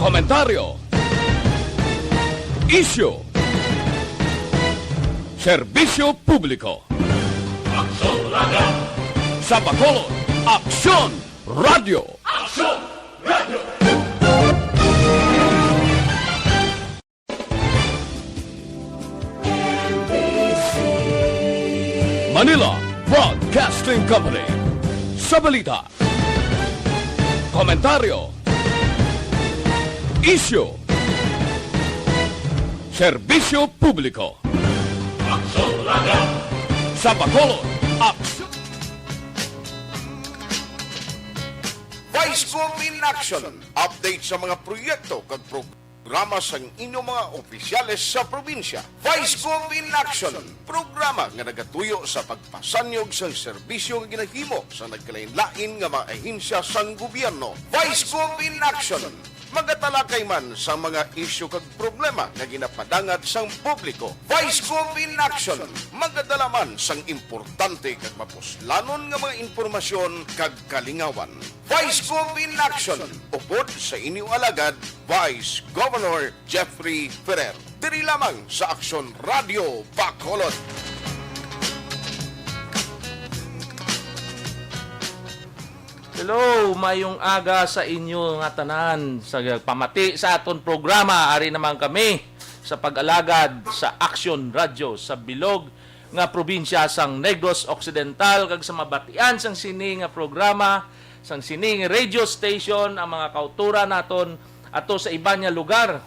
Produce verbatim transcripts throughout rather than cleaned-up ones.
Komentaryo. Isyu. Serbisyo publiko. Aksyon Radio. Sa Bacolod, Aksyon Radio. Aksyon Radio. Manila Broadcasting Company. Sa balita, komentaryo, isyu, serbisyo publiko. Aksyon Radio. Sa Bacolod, Aksyon. Vice Gov in Action. Update sa mga proyekto kag programa sang inyo mga opisyales sa probinsya. Vice Gov in Action, programa nga nagatuyo sa pagpasanyog sang serbisyo nga ginahimo sa nagkalain-lain nga mga ahensya sang gobyerno. Vice Gov in Action, magatalakay man sa mga isyu kag problema nga ginapadangat sang publiko. Vice Gov in Action, magadala man sang importante kag mapuslanon nga mga impormasyon kag kalingawan. Vice Gov in Action, upod sa inyo alagad, Vice Governor Jeffrey Ferrer. Diri lamang sa Aksyon Radio Bacolod. Hello, mayong aga sa inyo nga tanan. Sa pamati sa aton programa, ari naman kami sa pag-alagad sa Aksyon Radio sa bilog nga probinsya sang Negros Occidental, kag sa mabatian sang sini nga programa, sang sini nga radio station, ang mga kauturan naton ato sa iban nga lugar,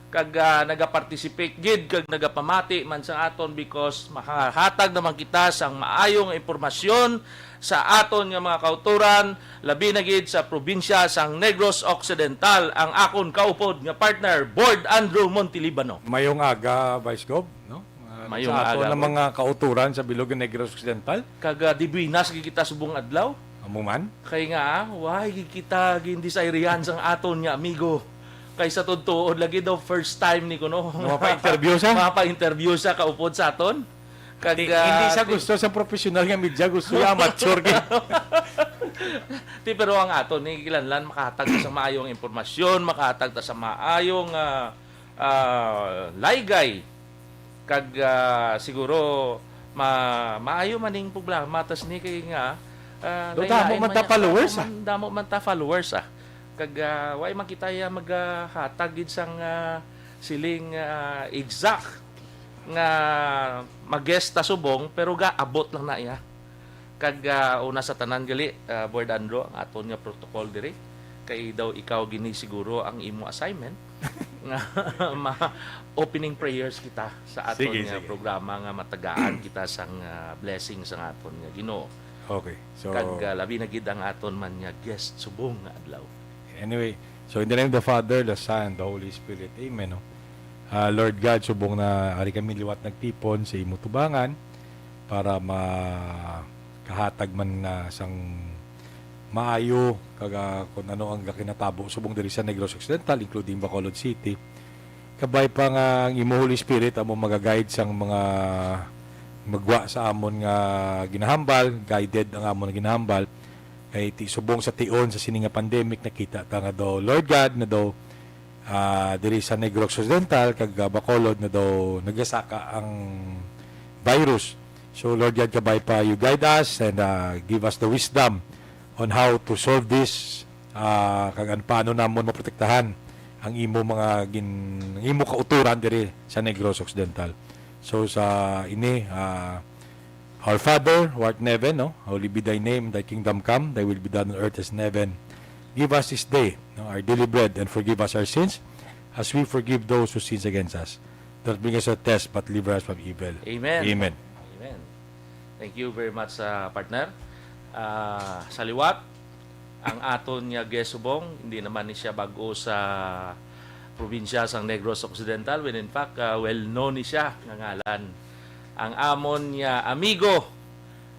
kag, ah, nagaparticipate gid kag nagapamati man sa aton, because makahatag naman kita sang maayo nga impormasyon sa aton nga mga kauturan, labi na gid sa probinsya sang Negros Occidental. Ang akon kaupod nga partner, Board Andrew Montelibano. Mayong aga, Vice Gov, no? Ah, Mayong sa aton aga, na Board. Mga kauturan sa Bilog nga Negros Occidental. Kag, ah, de buenas gid kita subong adlaw. Amo man. Kay nga, ah, why gid kita gindesirihan sang aton nga amigo? Kay sa tuod-tuod lagi daw, first time ni kuno. Nga mapa-interview siya? Mapa-interview siya, kaupod sa aton. Kag, Di, ah, hindi siya ti- gusto sa professional nga media, gusto niya amateur gid. Ti, pero ang aton ni, kinahanglan makahatag ta sa maayong impormasyon, makahatag ta sa maayong, ah, ah, laygay. Kag, ah, siguro ma-, maayo man ning programa tas ni kay nga, ah, Daw damo lain-lain man ta ya-, followers, damo ah. Man, damo man ta followers, ah. Kag, ah, wa man kita ya magahatag gid sang, ah, siling, ah, exact nga mag-guest ta subong, pero gaabot lang na iya. Kag, ah, una sa tanan gali, ah, Board Andrew, ang aton nga protocol diri, kay daw ikaw gini siguro ang imo assignment nga ma-, opening prayers kita sa aton Sige, nga sige. programa nga matagaan kita sang, ah, blessing sang aton nga Ginoo. Okay. So, Kag, ah, labi na gid ang aton man nga guest subong nga adlaw. Anyway, so in the name of the Father, the Son, and the Holy Spirit. Amen, no? Ah, Lord God, subong na ari kami liwat nagtipon sa imo tubangan para makahatag man na sang maayo kag, ah, kung ano ang gakinatabo subong diri sa Negros Occidental, including Bacolod City. Kabay pa nga ang imo Holy Spirit amo magaguide sang mga magwa sa amon nga ginahambal, guided ang amon nga ginahambal. Kay ti-, subong sa tion sa sini nga pandemic, nakita ta nga daw, Lord God, na daw, ah, diri sa Negros Occidental kag, ah, Bacolod na daw nagasaka ang virus. So, Lord God, kabay pa, you guide us and, ah, give us the wisdom on how to solve this, ah, kag an-, paano namon maprotektahan ang imo mga gin-, ang imo kauturan diri sa Negros Occidental. So, sa ini, ah, Our Father, who art in heaven, no? Holy be thy name, thy kingdom come, thy will be done on earth as in heaven. Give us this day, no, our daily bread, and forgive us our sins, as we forgive those who sins against us. Do not bring us to a test, but deliver us from evil. Amen. Amen. Amen. Thank you very much, ah, partner. Ah, sa liwat, ang aton nga guest subong, hindi naman ni siya bag-o sa probinsya sang Negros Occidental, when in fact, ah, well known ni siya nga ngalan. Ang amon nga amigo,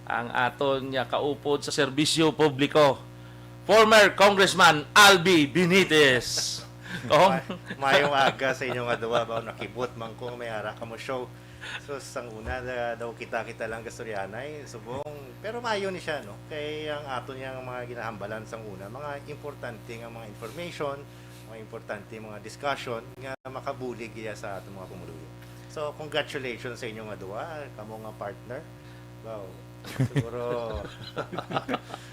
ang aton nga kaupod sa serbisyo publiko, former Congressman Albi Benitez. Kong? Ma-, mayong aga sa inyo nga duha ba? Nakibot man ko, may ara ka mo show. So, sang una, da-, daw kita-kita lang kastoryanay, subong. Pero maayo ni siya, no? Kay ang aton yang mga ginahambalan sang una, mga importante nga mga information, mga importante, mga discussion nga makabulig iya sa atong mga pumuluyo. So, congratulations sa inyo nga duha, kamo nga partner. Wow. Siguro,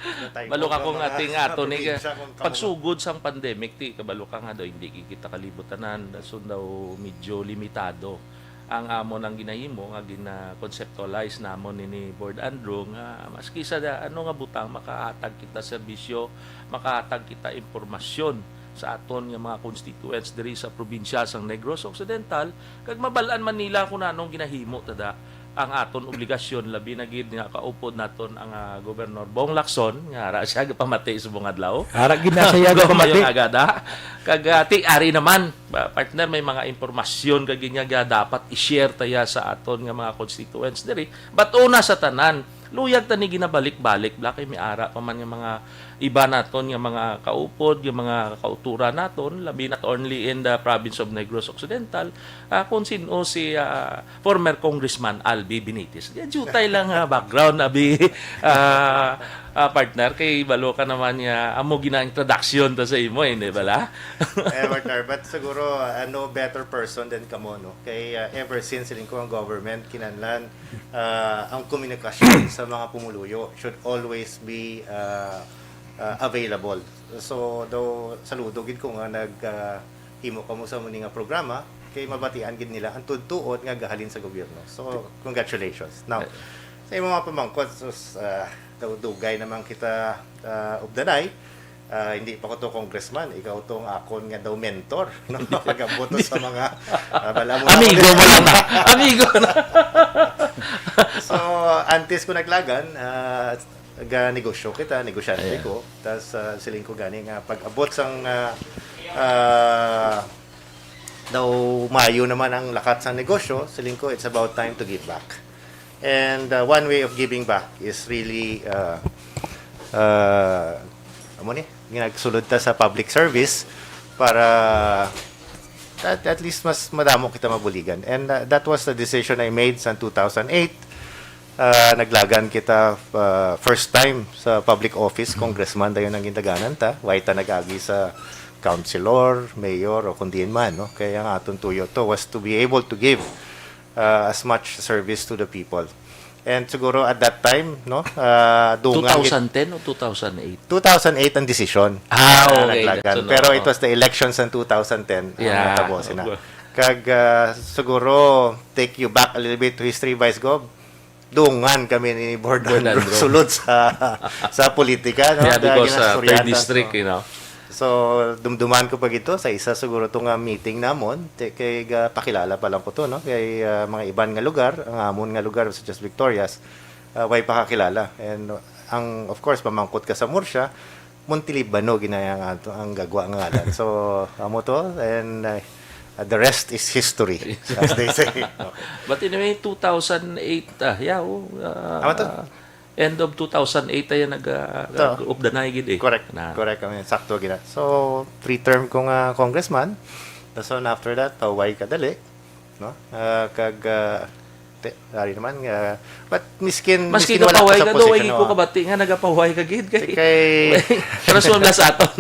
natay Balo ko ka nga kung mga ating ato ni probinsya kung kamo pagsugod sang pandemic, ti, kabalo ka nga daw, hindi kita kalibutanan. Dason daw medyo limitado ang amon ang ginahimo nga gina-conceptualize namon ni, ni Board Andrew nga maski sa da-, ano nga butang makahatag kita serbisyo, makahatag kita impormasyon sa aton nga mga constituents diri sa probinsya sang Negros Occidental, kag mabal-an man nila kung anong ginahimo tada ang aton obligasyon, labi na gid nga kaupod naton ang, ah, Gobernador Bong Lacson, nga ara siya gapamati subong adlaw. Ara gid na siya Gamo gapamati. Yung agada. Kag, ah, ti, ari naman, ba, partner, may mga impormasyon kag nga dapat i-share taya sa aton nga mga constituents diri. But una sa tanan, luyag ta ni ginabalik-balik, bala kay may ara pa man nga mga iba naton nga mga kaupod, nga mga kauturan naton, labi not only in the province of Negros Occidental, ah, kung sino si, ah, former Congressman Albi Benitez. Yan, jutay lang, ah, background, abi, ah, ah, partner, kay balo ka naman nga, amo gina-introduction ta sa imo, eh, di bala? Eh, partner, but siguro, ah, no better person than kamo, no? Kay, ah, ever since, siling ko, ang government, kinahanglan, ah, ang komunikasyon sa mga pumuluyo should always be, ah, ah, available. So, daw, saludo gid ko nga nag, ah, himo kamo sa muni nga programa, kay mabatian gid nila ang tuod-tuod nga gahalin sa gobyerno. So, congratulations. Now, Eh. sa imong mga pamangkot, sus, ah, daw dugay naman kita, ah, ubdanay. Ah, hindi pa ko to congressman, ikaw to ang akon nga daw mentor, no? Pag-abot to sa mga, ah, bala mo na Amigo ako. mo lang na. Amigo na. So, antes ko naglagan, ah, ga-negosyo kita, negosyante Yeah. ko. Tas, ah, siling ko gani nga pag-abot sang, ah, ah, daw maayo naman ang lakat sa negosyo, siling ko, it's about time to give back. And, uh, one way of giving back is really, uh, uh, amo ni, ginagsulod ta sa public service para at, at least mas madamo kita mabuligan. And, uh, that was the decision I made sa two thousand eight. Uh, naglagan kita, uh, first time sa public office, congressman dayon ang gindaganan ta. Way ta nag-agi sa councilor, mayor, o kung diin man, no? Kaya ang aton tuyo to was to be able to give uh, as much service to the people. And siguro at that time, no, uh, dungan gid two thousand ten o two thousand eight? Two thousand eight ang desisyon Ah, na okay. naglagan. So, no, Pero it oo. was the elections in two thousand ten ang Yeah, natabo sina. okay. Kag, uh, siguro, take you back a little bit to history, Vice Gov. Dungan kami ni Board Board Andrew Andrew. sulod sa, sa politika, no? Yeah, Kaya because, uh, third ginaistoryahan, district, no? you know. So, dumduman ko pa gito sa isa siguro to nga meeting namon, te-, kay ga-, pakilala pa lang ko to, no? Kay, ah, mga iban nga lugar, ang amon nga lugar, such as Victorias, ah, way pakakilala. And, uh, ang, of course, pamangkot ka sa Murcia, Montelibano ginaya nga ato, ang gagwa nga ngalan. So, amo to, and, uh, the rest is history, as they say. But anyway, two thousand eight, ah, yeah, oh, ah, Amo to. ah, End of two thousand eight tayo nag, ah, Ito. nag-updanay gid eh. Correct. Na. Correct kami. Sakto gina. So, three term ko nga congressman. Dason after that, pahuway kadali, no? Ah, kag, ah, te, ari naman, ah, but miskin, Maski miskin wala ka nagapaway sa ka, do, way posisyon, ko no? kabati nga nagapaway ka gid kay Kay Pero sa mga sa aton.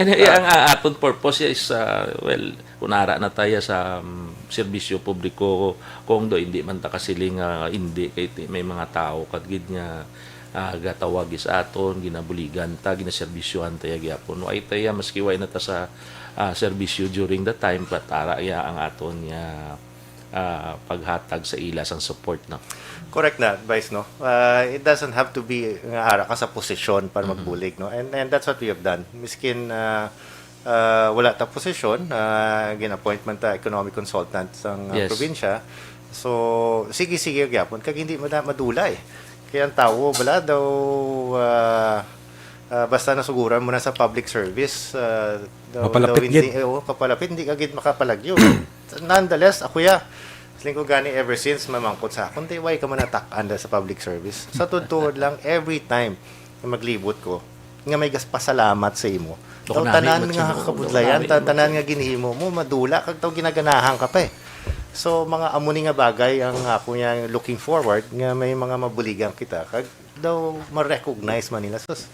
And, Ah. ang, ah, aton purpose is, ah, well, kung ara na tayo sa, um, serbisyo publiko, kung do, hindi man ta kasiling nga hindi, kay ti-, may mga tao kag gid nga, ah, gatawag sa aton, ginabuligan ta, ginaserbisyuhan ta ya gyapon. Wa ay ta ya, maski wa na ta sa, ah, serbisyo during the time, but ara ya ang aton nga, ah, paghatag sa ila sang support, no? Correct na advice, no? Ah, it doesn't have to be nga ara ka sa posisyon para Mhm. magbulig, no? And, and that's what we have done. Miskin, ah, ah, wala ta posisyon, ah, gin-appoint man ta economic consultant sang, ah, Yes. probinsya. So, sige-sige gyapon, kag hindi mada-, madula eh. Kaya ang tawo, wala daw, ah, ah, basta nasuguran mo na sa public service, ah, daw, Mapalapit daw hindi, gid. eh, oh, papalapit, hindi ka gid makapalagyo. Nonetheless, ako ya, siling ko gani ever since, mamangkot sa akon, "Tay, why ka man natak-an da sa public service?" Sa tuod-tuod lang, every time na maglibot ko, nga may gas pasalamat sa imo. Daw Bako nami, tanan matsuno, nga kabudlayan, bako nami, ta-, tanan matsuno. nga ginhimo mo, madula, kag taw ginaganahan ka pa eh. So, mga amo ni nga bagay ang ako niya looking forward nga may mga mabuligan kita, kag daw ma-recognize man nila. Sus,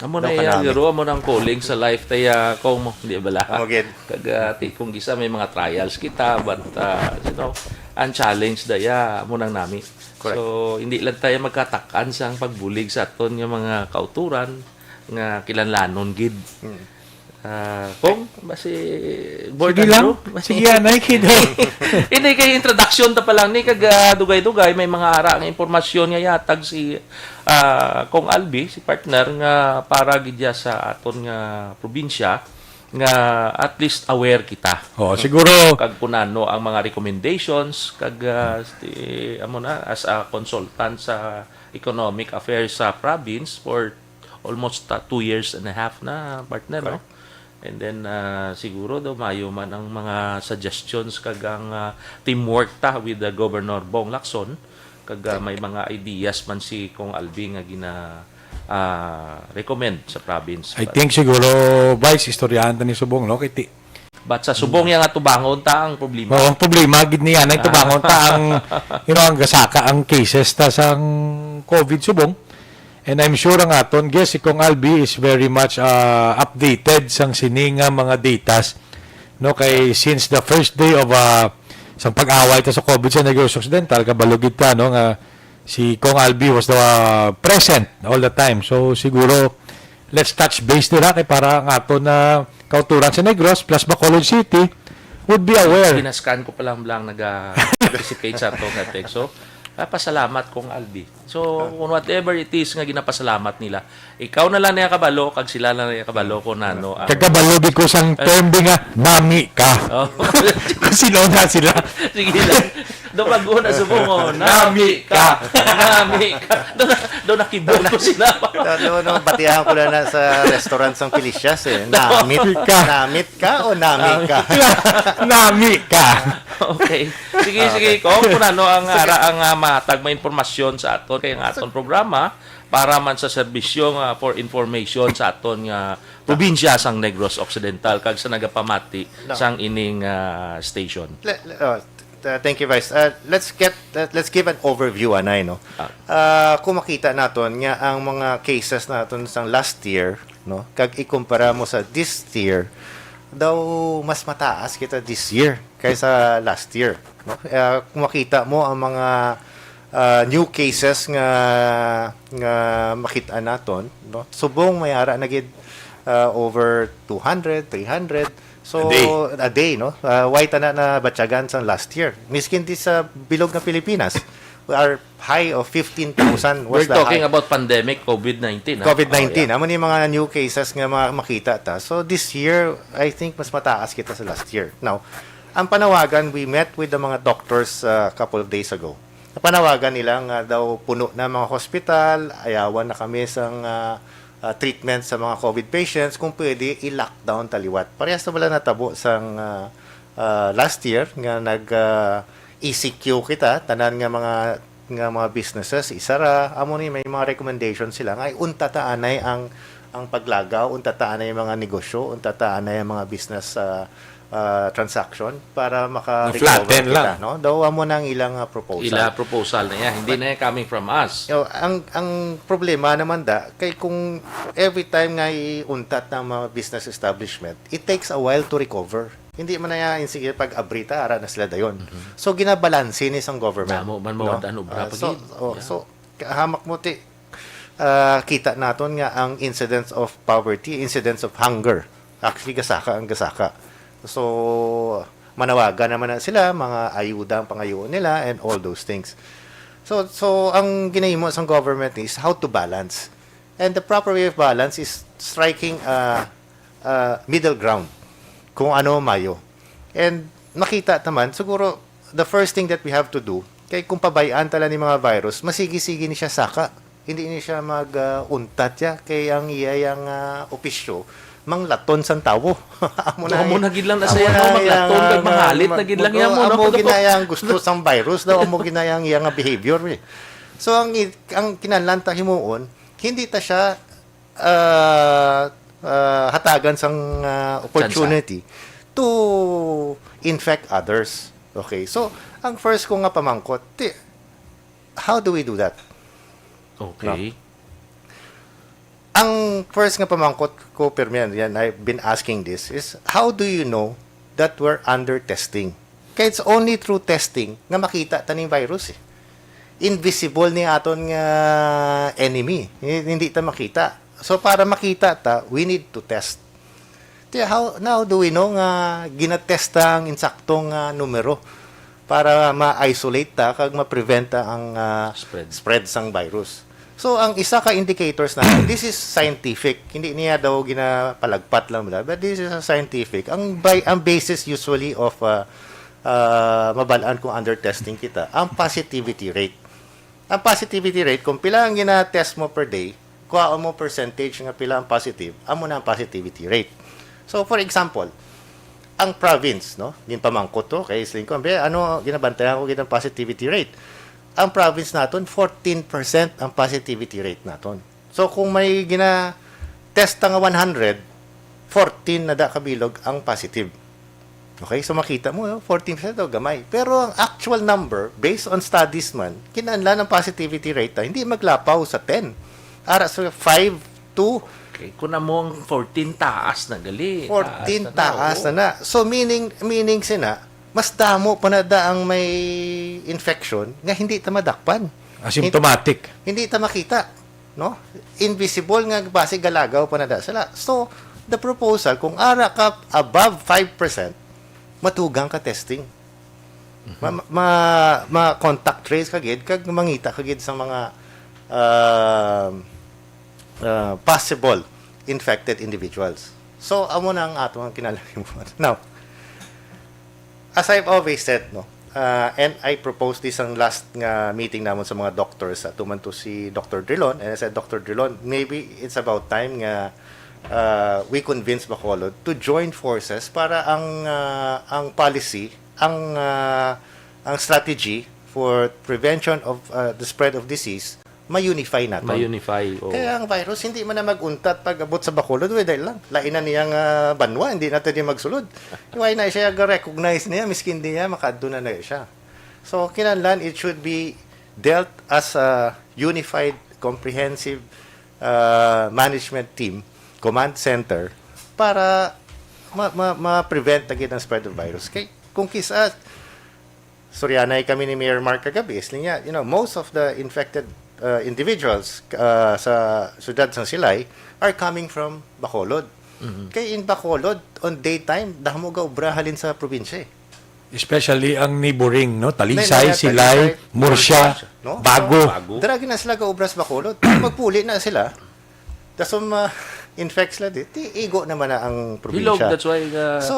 Amo na iya, garo, amo nang calling sa life, taya, kung mo, di bala? Amo gid. Kag, ah, ti-, kung gisa may mga trials kita, but, ah, you know, ang challenge daya, amo nang nami. Correct. So, hindi lang tayo magkatakan sa pagbulig sa aton nga mga kauturan nga kinahanglanon gid. Mm. Ah, kung basi board Sige and lang. Basi sige, anay, kido. Hindi, kay introduction ta pa lang ni, kag, ah, dugay-dugay, may mga ara nga impormasyon nga yatag si, ah, Kong Albi, si partner, nga para gid ya sa aton nga probinsya, nga at least aware kita. Oh, siguro. Kag kung ano ang mga recommendations, kag, ah, si, amo na, as a consultant sa economic affairs sa province for almost, ah, two years and a half na, partner, no? Correct. And then, ah, siguro daw mayo man ang mga suggestions kag ang, ah, teamwork ta with the Governor Bong Lacson, kag, ah, may mga ideas man si Kong Albi nga gina, ah, recommend sa province. I think siguro, Vice, istoryahan ta ni subong, no? Kay ti- But sa subong, mm, yang atubangon ta ang problema. Oo, ang problema gid niya, na itubangon ta ang, you know, ang gasaka, ang cases ta sang COVID subong. And I'm sure ang aton guest, si Kong Albi, is very much, ah, updated sang sini nga mga datas, no? Kay since the first day of, ah, sang pag-away ta sa COVID sa Negros Occidental, kabalo gid ta, no, nga si Kong Albi was the, ah, present all the time. So, siguro, let's touch base dira kay para ang aton na kauturan sa Negros plus Bacolod City would be aware. Kinaskan ko pa lang, lang naga-participate sa ato nga text. So, ah, pasalamat, Kong Albi. So, kung whatever it is nga ginapasalamat nila, ikaw na lang niya kabalo, kag sila na lang niya kabalo kung ano ang Kagabalo di ko sang term di nga, nami ka. Oh. Kung sino na sila. Sige lang. Do pag una subong, oh, nami ka. Nami ka. Do, do nakibot ko sila. Do, do, no, batihan ko lang na sa restaurant sang Felicia's, eh. Namit ka. Namit ka o nami ka? Nami ka. Okay. Sige, ah, sige, okay. Kung, kung ano ang, sige, ara, ang, ah, matag may impormasyon sa aton kay ang aton programa para man sa serbisyo nga for information sa aton nga probinsya sang Negros Occidental kag sa nagapamati, no, sang ining, ah, station. Le-, le-, oh, t-, thank you, Vice. Uh, let's get, uh, let's give an overview, anay, no? Ah. Ah, kung makita naton nga ang mga cases naton sang last year, no, kag ikumpara mo sa this year, daw mas mataas kita this year kaysa last year, no? Ah, kung makita mo ang mga, ah, new cases nga, nga makit-an naton, no? Subong may ara na gid, ah, over two hundred, three hundred. So, a day, a day, no? Ah, way ta na nabatyagan sang last year. Miskin di sa bilog nga Pilipinas, we are high of fifteen thousand was the high. We're talking about pandemic, COVID nineteen, ha? COVID nineteen, oh, yeah. Amo ni mga new cases nga ma-, makita ta. So, this year, I think mas mataas kita sa last year. Now, ang panawagan, we met with the mga doctors, uh, a couple of days ago. Napanawagan nila nga daw puno na mga hospital, ayawan na kami sang, uh, uh, treatment sa mga COVID patients, kung pwede, i-lockdown ta liwat. Parehas na bala natabo sang, uh, uh, last year nga nag, uh, E C Q kita, tanan nga mga, nga mga businesses isara. Amo ni may mga recommendation sila nga ay unta ta anay ang, ang paglagaw, unta ta anay mga negosyo, unta ta anay ang mga business, uh, uh, transaction para maka-recover kita, no? Daw amo na ang ilang, uh, proposal. Ila proposal na yan. Hindi na yan coming from us. Yo, ang, ang problema naman da, kay kung every time nga iuntat ng mga business establishment, it takes a while to recover. Hindi man na yan, sige, pag abri ta, ara na sila dayon. Mhm. So, ginabalanse ni sang government, no? Damo man mawad-an obra pa gid. Ah, so, oh, so, kahamak mo ti, ah, kita naton nga ang incidence of poverty, incidence of hunger, actually, gasaka ang gasaka. So, manawagan naman na sila, mga ayuda ang pangayoon nila, and all those things. So, so ang ginahimo sang government is how to balance. And the proper way of balance is striking a, a middle ground, kung ano mayo. And makita naman, siguro, the first thing that we have to do, kay kung pabayaan tala ni mga virus, masigi-sigi ni siya saka. Hindi ni siya mag, ah, untat ya, kay ang iya yang, ah, opisyo, manglaton sang tawo. Amo na, amo na gid lang na siya, no? Manglaton, ah, kag mangalit na gid lang ya mo, no? Amo gid na yang gusto sang virus daw, amo gid na yang iya nga behavior, eh. So, ang i-, ang kinahanglan ta himuon, hindi ta siya, ah, ah, hatagan sang, ah, opportunity to infect others. Okay. So, ang first ko nga pamangkot, ti-, how do we do that? Okay. No? Ang first nga pamangkot ko, pirmi, yan, I've been asking this, is how do you know that we're under testing? Kaya it's only through testing nga makita ta ning virus eh. Invisible ni aton nga enemy. Hindi ta makita. So para makita ta, we need to test. Ti, how, now do we know nga ginatesta ang insaktong, ah, numero para ma-isolate ta kag ma-prevent ta ang, ah, Spread. spread sang virus? So, ang isa ka indicators na, this is scientific, hindi niya daw ginapalagpat lang, but this is a scientific. Ang, by, ang basis usually of, ah, ah, mabalaan kung under testing kita, ang positivity rate. Ang positivity rate, kung pila ang gina-test mo per day, kuhaon mo percentage nga pila ang positive, amo na ang positivity rate. So, for example, ang province, no? Ginpamangkot to kay Sling ko, "Be, ano, ginabantayan ko gid ang positivity rate." Ang province naton, fourteen percent ang positivity rate naton. So, kung may gina-test nga one hundred, fourteen na da kabilog ang positive. Okay, so makita mo, no? Fourteen percent o gamay. Pero ang actual number, based on studies man, kinahanglan ang positivity rate na hindi maglapaw sa ten. Ara sa five to Okay, kung amo ang fourteen, taas na gali. Fourteen, taas na na, taas na oo. na. So, meaning, meaning sina, mas damo pa na da ang may infection nga hindi ta madakpan. Asymptomatic. Hin-, hindi ta makita, no? Invisible nga basi galagaw pa na da sila. So, the proposal, kung ara ka above five percent, matugang ka testing. Mhm. Ma, ma, ma contact trace ka gid, kag mangita ka gid sa mga, um, uh, possible infected individuals. So, amo na ang ato ang kinahanglan. Now, as I've always said, no, uh, and I proposed this ang last nga meeting namon sa mga doctors, sa tuman to si Doctor Drilon, and I said, "Doctor Drilon, maybe it's about time nga, uh, we convince Bacolod to join forces para ang, uh, ang policy, ang, uh, ang strategy for prevention of, uh, the spread of disease, ma-unify naton." Ma-unify, oo. Kaya ang virus, hindi man na mag-untat pag-abot sa Bacolod, wala lang. Lain na niyang, ah, banwa, hindi na tayo magsulod. Why na siya ga-recognize niya, miskin di niya, makaadto na na siya. So, kinahanglan, it should be dealt as a unified, comprehensive, ah, management team, command center, para ma-, ma-, ma-prevent na gid ang spread of virus. Kay, kung kisa, Surianay kami ni Mayor Mark kagabi, is niya, you know, most of the infected, uh, individuals, uh, sa siyudad sang Silay are coming from Bacolod. Mhm. Kay in Bacolod, on daytime, damo ga obra halin sa probinsya eh. Especially ang neighboring, no? Talisay, Nay-, nay-, Silay, Talisay, Murcia, Murcia, no? Bago. Bago. Dara gid na sila ga obra sa Bacolod. Magpuli na sila. Dason ma-infect sila di, ti igo naman na ang Bilog, probinsya. That's why, uh, So,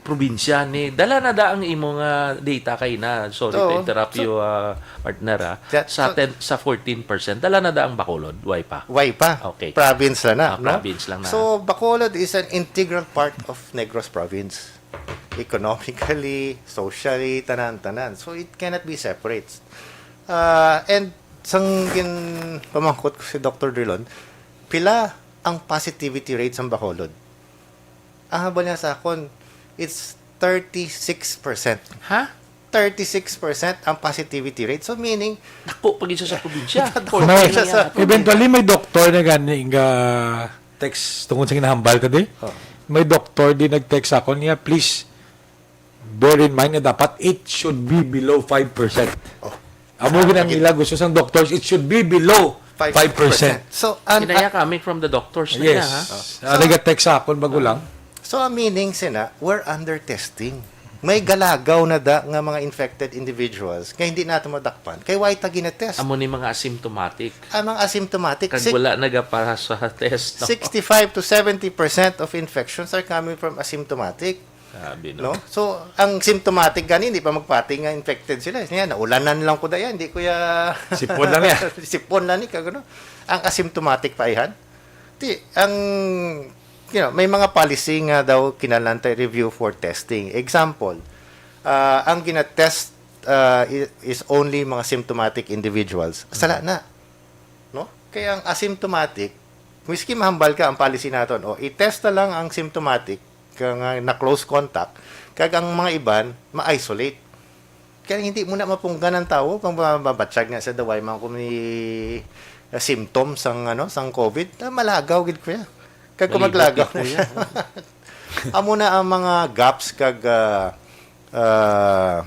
probinsya ni, dala na da ang imo nga data kay na. Sorry to Oo. interrupt So, you, uh, partner, ah. That, Sa so ten, sa fourteen percent, dala na da ang Bacolod, why pa? Why pa? Okay. Province lang na, Ah, no? province lang na. So, Bacolod is an integral part of Negros province. Economically, socially, tanan-tanan. So, it cannot be separate. Ah, and sang gin-, pamangkot ko si Doctor Drilon, pila ang positivity rate sa Bacolod? Ang hambal niya sa akon, it's thirty-six percent. Ha? Thirty-six percent ang positivity rate. So, meaning, Dako pa gid siya sa probinsya. Dako May, pa siya sa probinsya. eventually, may doktor na gani nga text tungod sa ginahambal ta di. Oh. May doktor di nag-text sa akon niya, "Please bear in mind na dapat it should be below five percent." Oh. Amo Ah, gid ang again. ila gusto sang doctors, it should be below Five percent. five percent. So, an-, Kinaya coming from the doctors na Yes. niya, ha? Ah, nag-text sa akon bago lang. So, ang meaning sina, we're under testing. May galagaw na da nga mga infected individuals nga hindi nato madakpan. Kay why ta ginatest? Amo ni mga asymptomatic. Ang mga asymptomatic, Kag six-, wala nagapasa sa test, no? sixty-five to seventy percent of infections are coming from asymptomatic. Grabe, no? No? So, ang symptomatic gani, hindi pa magpati nga infected sila. Niya, naulanan lang ko daya, hindi ko ya Sipon lang niya. Sipon lang ni, kag ano. Ang asymptomatic pa ihan. Ti, ang, you know, may mga policy nga daw kinahanglan ta review for testing. Example, ah, ang ginatest, ah, i-, is only mga symptomatic individuals. Sala Mhm. na. No? Kaya ang asymptomatic, miski mahambal ka ang policy naton, o i-test na lang ang symptomatic, ka nga na close contact, kag ang mga iban, ma-isolate. Kaya hindi mo na mapunggan ang tawo, pang ma-, mabatsyag nga sa daway man ko ni, uh, symptom sang, ano, sang COVID, ah, malagaw gid, kuya. Kag kung Nalibot maglagaw gid, na kuya. Siya, amo na ang mga gaps kag, ah, ah,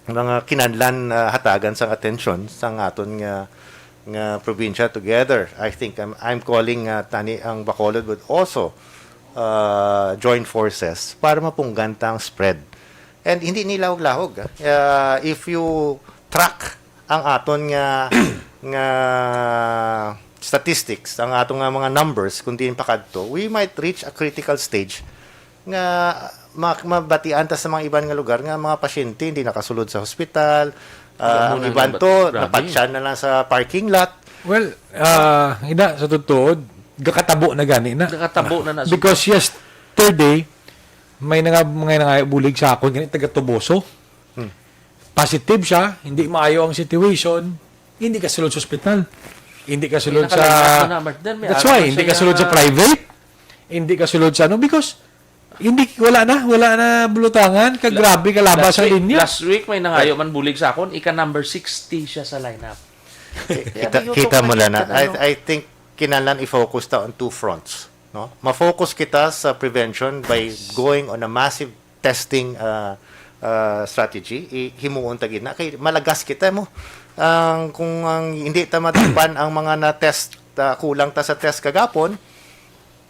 mga kinahanglan, ah, hatagan sang atensyon sang aton nga, nga probinsya together. I think I'm, I'm calling, ah, tani ang Bacolod would also, ah, join forces para mapunggan ta ang spread. And hindi ni lahog-lahog, ah. Ah, if you track ang aton nga, nga statistics, ang aton nga mga numbers, kung diin pa kadto, we might reach a critical stage nga ma-, mabatian ta sa mga iban nga lugar nga mga pasyente hindi nakasulod sa hospital, ah, Amo ang na iban nga, to, grabe. Napatyan na lang sa parking lot. Well, ah, ina, sa totoo, gakatabo na gani na. Gakatabo na na. Because yesterday, may nga, mga nangayo bulig sa akon, gani, taga Toboso. Hmm. Positive siya, hindi maayo ang situation, hindi kasulod sa ospital. Hindi kasulod May nakaline up sa... na, Martin. May That's araw why, na hindi siya kasulod sa nga- private, hindi kasulod sa ano, because hindi, wala na, wala na bulutangan, kag grabe kalaba Last sa week, linya. Last week, may nangayo man bulig sa akon, ika number sixty siya sa lineup. Kita, kita mo lang na. I, I think kinahanglan i-focus ta on two fronts, no? Ma-focus kita sa prevention by going on a massive testing, uh, uh, strategy. I-, himuon ta gid na kay malagas kita mo. Ang, kung ang hindi ta matakpan ang mga na-test, uh, kulang ta sa test kagapon,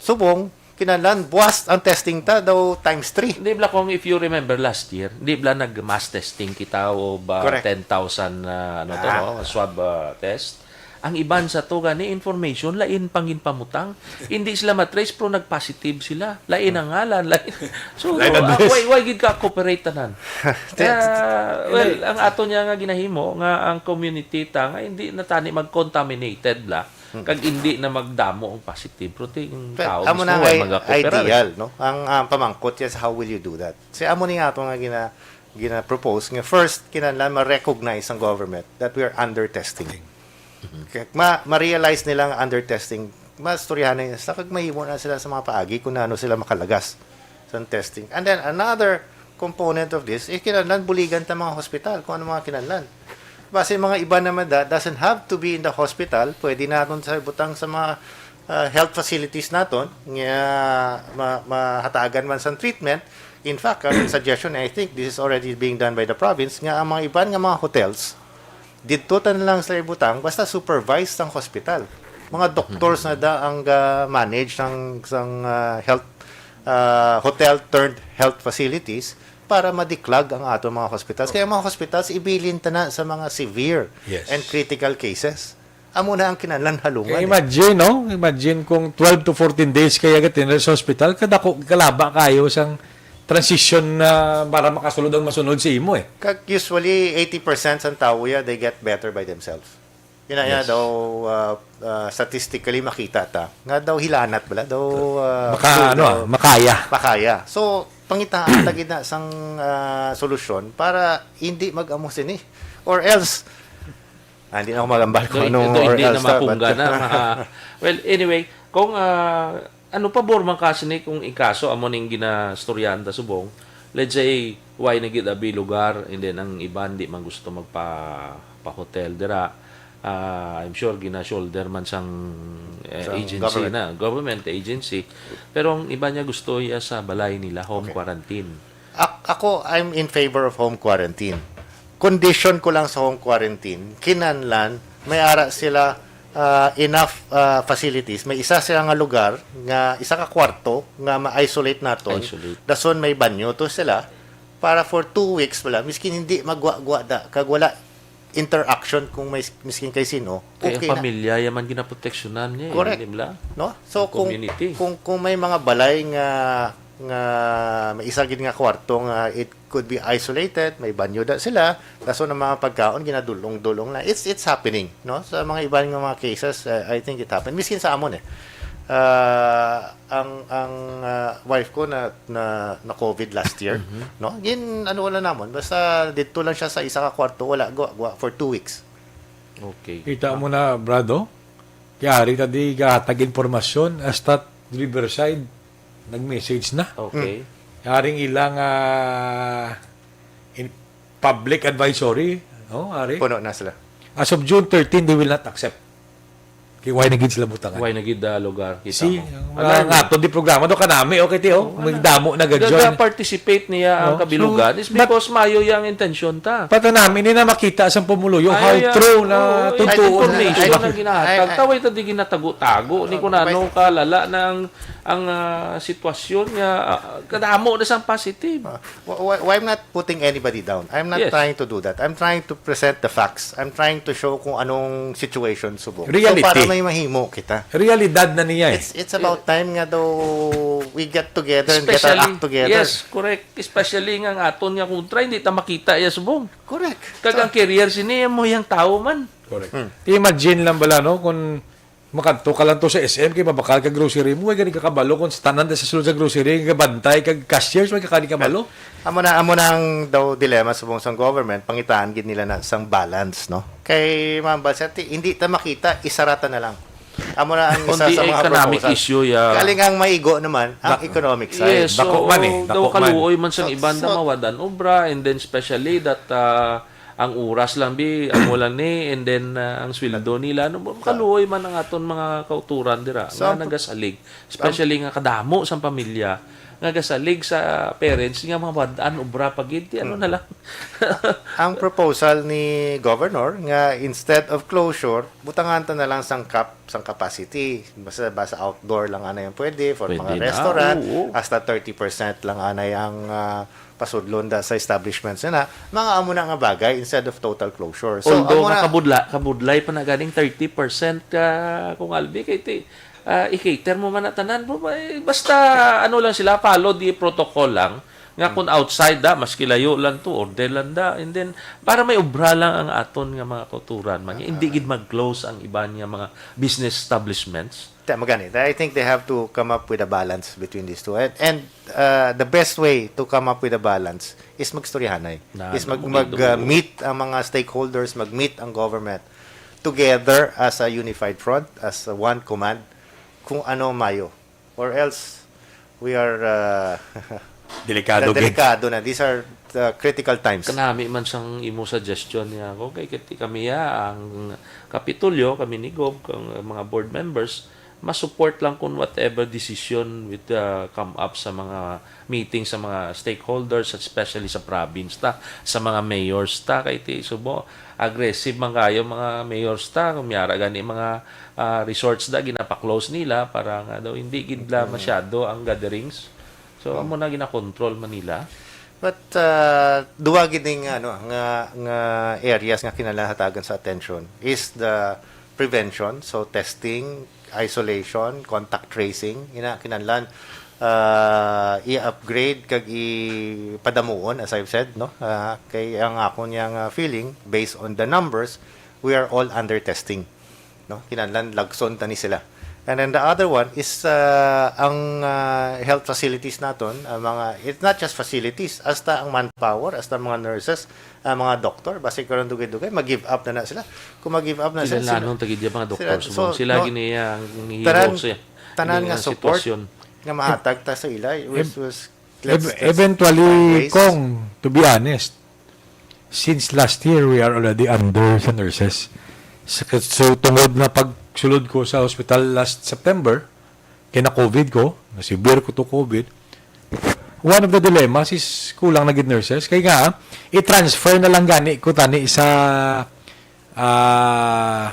subong kinahanglan buwas ang testing ta daw times three. Hindi bla, kung if you remember last year, hindi bla nag-mass testing kita o ba Correct. ten thousand, ah, ano to, Ah. no? Swab, ah, test. Ang iban sa to gani information lain pang ginpamutang. Hindi sila matrace pero nagpositive sila. Lain ang ngalan, lain. So, Lain ah, address. why, why gid ka cooperate tanan? Ah, well, ang ato niya nga ginahimo nga ang community ta nga hindi na tani mag-contaminated la, kag hindi na magdamo ang positive, pero ting Pero tao amo mismo na wala ang mag-cooperate. Ideal, no? Ang, ang pamangkot yan sa how will you do that? Si amo ni nga ato nga gina, gina-propose nga first kinahanglan ma-recognize ang government that we are under testing. Kaya ma, ma-realize nila nga under testing, mastoryahan na sila kag mahimo na sila sa mga paagi kung ano sila makalagas sa testing. And then another component of this, eh, kinahanglan buligan ta mga hospital kung ano mga kinahanglan. Basi mga iba naman da, doesn't have to be in the hospital, pwede naton sa butang sa mga, ah, health facilities naton nga ma, mahatagan man sang treatment. In fact, ang suggestion, I think this is already being done by the province, nga ang mga iban nga mga hotels, didto ta na lang sila ibutang, basta supervised ang hospital. Mga doctors na da ang ga-manage sang, sang, ah, health, ah, hotel turned health facilities para ma-declog ang ato mga hospitals. Kaya ang mga hospitals, ibilin ta na sa mga severe Yes. and critical cases. Amo na ang kinahanglan halungan, Kaya eh. imagine, no? Imagine kung twelve to fourteen days kaya gatinir sa hospital, kadako, kalaba kayo sang transition na para makasulod ang masunod sa imo, eh. Kag usually, eighty percent sang tawo ya, they get better by themselves. Yun na, yun na Yes. daw, ah, ah, statistically makita ta. Nga daw hilanat bala, daw, ah, Maka, daw, ano, daw, ah, makaya. Makaya. So, pangitaan ta gid na sang, ah, solusyon para hindi mag-amo sini. Or else, ah, hindi na ako magambal kung Doy, anong doy, or hindi else na ta, but- mapunggan na. Mga, well, anyway, kung, ah, ano, pabor man kasi ni kung ikaso amo ning ginastoryaan ta subong, let's say, why na gid abi lugar, and then ang iban di man gusto magpa pa-hotel dira. Ah, I'm sure gina-shoulder man sang, eh, Sang agency government. na, government agency. Pero ang iba niya gusto iya sa balay nila, home Okay. quarantine. Ak-, ako, I'm in favor of home quarantine. Condition ko lang sa home quarantine, kinahanglan may ara sila, ah, enough, ah, facilities. May isa sila nga lugar, nga isa ka kwarto nga ma-isolate naton. Isolate. Dason may banyo to sila para for two weeks wala, miskin hindi magwa-gwa da, kag wala interaction kung may miskin kay sino. Kaya Okay ang na. Pamilya, yaman ginaproteksyonan niya, eh, Correct. di ba? No? So Ang kung, community. kung kung may mga balay nga, nga may isa gid nga kwarto nga it could be isolated, may banyo da sila, kaso ng mga pagkaon ginadulong-dulong na. It's it's happening, no? Sa mga iban nga mga cases, uh, I think it happened. Miskin sa amon, eh. Ah, ang ang ah, wife ko na na, na COVID last year, no? Gin ano wala namon, basta dito lang siya sa isa ka kwarto, wala gwa, gwa for two weeks. Okay. Kita mo na, Brado? Kaya ari ta di gahatag informasyon, hasta Riverside, nag-message na. Okay. Haring ilang ah, in public advisory, no, ari? Puno na sila. As of June thirteen, they will not accept. Kay why na gid sila butangan? Why na gid, ah, lugar kita Si, mo? ang Alarming. mga ato di programa do kanami, okay ti, oh. Oo, May ana. damo na gad join. Gaga-participate niya ang No? kabilugan So, is because mayo yang intensyon ta. Pata namin ni na makita sa pumuluyo how Ay, ay, true na oo, tungtuon information Ay, na ginahatag. ay, ay. Taway ta di ginatago-tago ni Oo, kung ano may- kalala na ang, ang ah, sitwasyon nga ah, kadamo na sang positive. Ah, wh- wh- why I'm not putting anybody down. I'm not Yes. trying to do that. I'm trying to present the facts. I'm trying to show kung anong situation subong. Reality. So para may mahimo kita. Realidad na niya eh. It's it's about time nga daw we get together and get our act together. Yes, correct. Especially nga ang aton nga kontra, hindi ta makita iya subong. Correct. Kag ang carrier sini mo yang tawo man. Correct. Imagine lang bala, no, kung makadto ka lang to sa S M, kay mabakal ka grocery mo, way gani ka kabalo kung sa tanan sa sulod sa grocery, nga bantay kag cashiers, way ka kani kabalo. Amo na amo na ang daw dilemma subong sang government, pangitaan gid nila na sang balance, no? Kay Ma'am Balsati, hindi ta makita, isarata na lang. Amo na ang isa Kundi sa mga economic proposal. Issue, yeah. Kaling ang maigo naman, ang Ba- economic side. Yes, so, Dako man eh, daw dako man. kaluoy man sang So, iban na so- mawadan obra, and then especially that ah, ang oras lang bi amo lang ni, and then ah, ang sweldo nila, no, kaluoy man ang aton mga kauturan dira So, nga ang- nagasalig, especially nga kadamo sang pamilya nga gasalig sa parents nga mga wad-an obra pa gid, di ano na lang. Ang proposal ni Governor nga instead of closure, butangan ta na lang sang cap, sang capacity. Basta, basta outdoor lang anay ang pwede for Pwede mga na, restaurant, oo. Hasta thirty percent lang anay ang ah, pasudlon da sa establishments na. Mga amo na nga bagay instead of total closure. So, Although amo nga na, kabudla, kabudlay pa na ganing thirty percent ka, kung albi kay ti, ah, i-cater mo man na tanan, bro, eh, basta ano lang sila, follow the protocol lang. Nga kung outside da, maski layo lang to, order lang da. And then, para may obra lang ang aton nga mga kauturan man. Hindi gid mag-close ang iban nga mga business establishments. Te, magani. I think they have to come up with a balance between these two. And, and uh, the best way to come up with a balance is magstoryahanay. Na, Is mag, na, mag magkaido. uh, meet ang mga stakeholders, mag-meet ang government together as a unified front, as a one command, kung ano mayo. Or else, we are uh, Delikado gid. delikado na. These are uh, critical times. Kanami man sang imo suggestion niya ako kay kiti kami ya ang Kapitolyo, kami ni Gob, ang mga board members, ma-support lang kung whatever decision with uh, come up sa mga meeting sa mga stakeholders, especially sa province ta, sa mga mayors ta, kay ti subo aggressive man kayo mga mayors ta, kung miyara gani mga ah, resorts da ginapa-close nila para nga daw hindi gid la masyado ang gatherings. So amo na gina-control man nila. But uh, duwa gid ning ano nga nga areas nga kinahanglan hatagan sa attention is the prevention, so testing, isolation, contact tracing, ina kinahanglan uh, i-upgrade kag ipadamuon, as I've said, no? Uh, kay ang akon yang uh, feeling based on the numbers, we are all under testing, no? Kinahanglan lagson tani sila. And then the other one is uh, ang uh, health facilities naton, ang mga, it's not just facilities, hasta ang manpower, hasta ang mga nurses, ang mga doktor, basi karon dugay-dugay mag-give up na na sila. Kung mag-give up na sila, Kinahanglan tagid yung mga doktor. sila- So, so, sila no, gini ang tanan, hihimo siya. tanan Ini nga ang support sitwasyon. Nga mahatag ta sa ila, which Ev- was let's- Ev- let's eventually, find ways. Kong, to be honest, since last year, we are already under sa nurses. So, so tungod na pagsulod ko sa hospital last September, kay na-COVID ko, na-severe ko to COVID, one of the dilemmas is kulang na gid nurses. Kay nga, i-transfer na lang gani ko tani sa ah,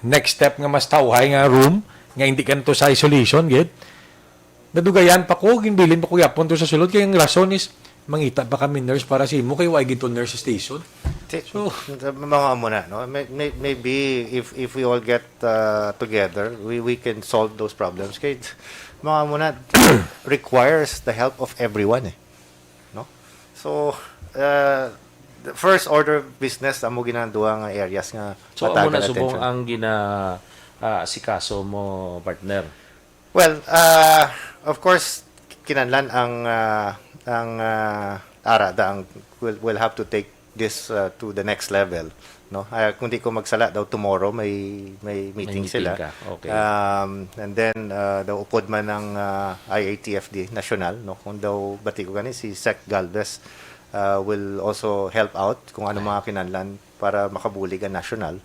next step nga mas tawhay nga room, nga hindi ka na to sa isolation, gid. Nadugayan pa ko, ginbilin pa ko yapon to sa sulod. Kaya ang rason is, mangita pa kami nurse para sa imo, kay wa gid to nurse station. Ti- So- mga amo na, no? May- may- Maybe if if we all get uh, together, we we can solve those problems. Kay mga amo na requires the help of everyone eh. No? So, uh, the first order of business amo ginang duha nga areas nga So, amo matagan na subong attention. Ang gina ah, asikaso mo, partner. Well, uh, of course, kinahanglan ang uh, ang uh, ara da ang will will have to take this uh, to the next level, no? Ah, kung di ko magsala daw tomorrow may may meeting meeting sila. Ka. Okay. Um, and then uh, daw upod man ang uh, I A T F D national, no? Kung daw bati ko gani si Sec Galvez uh, will also help out kung ano mga kinahanglan para makabulig ang national.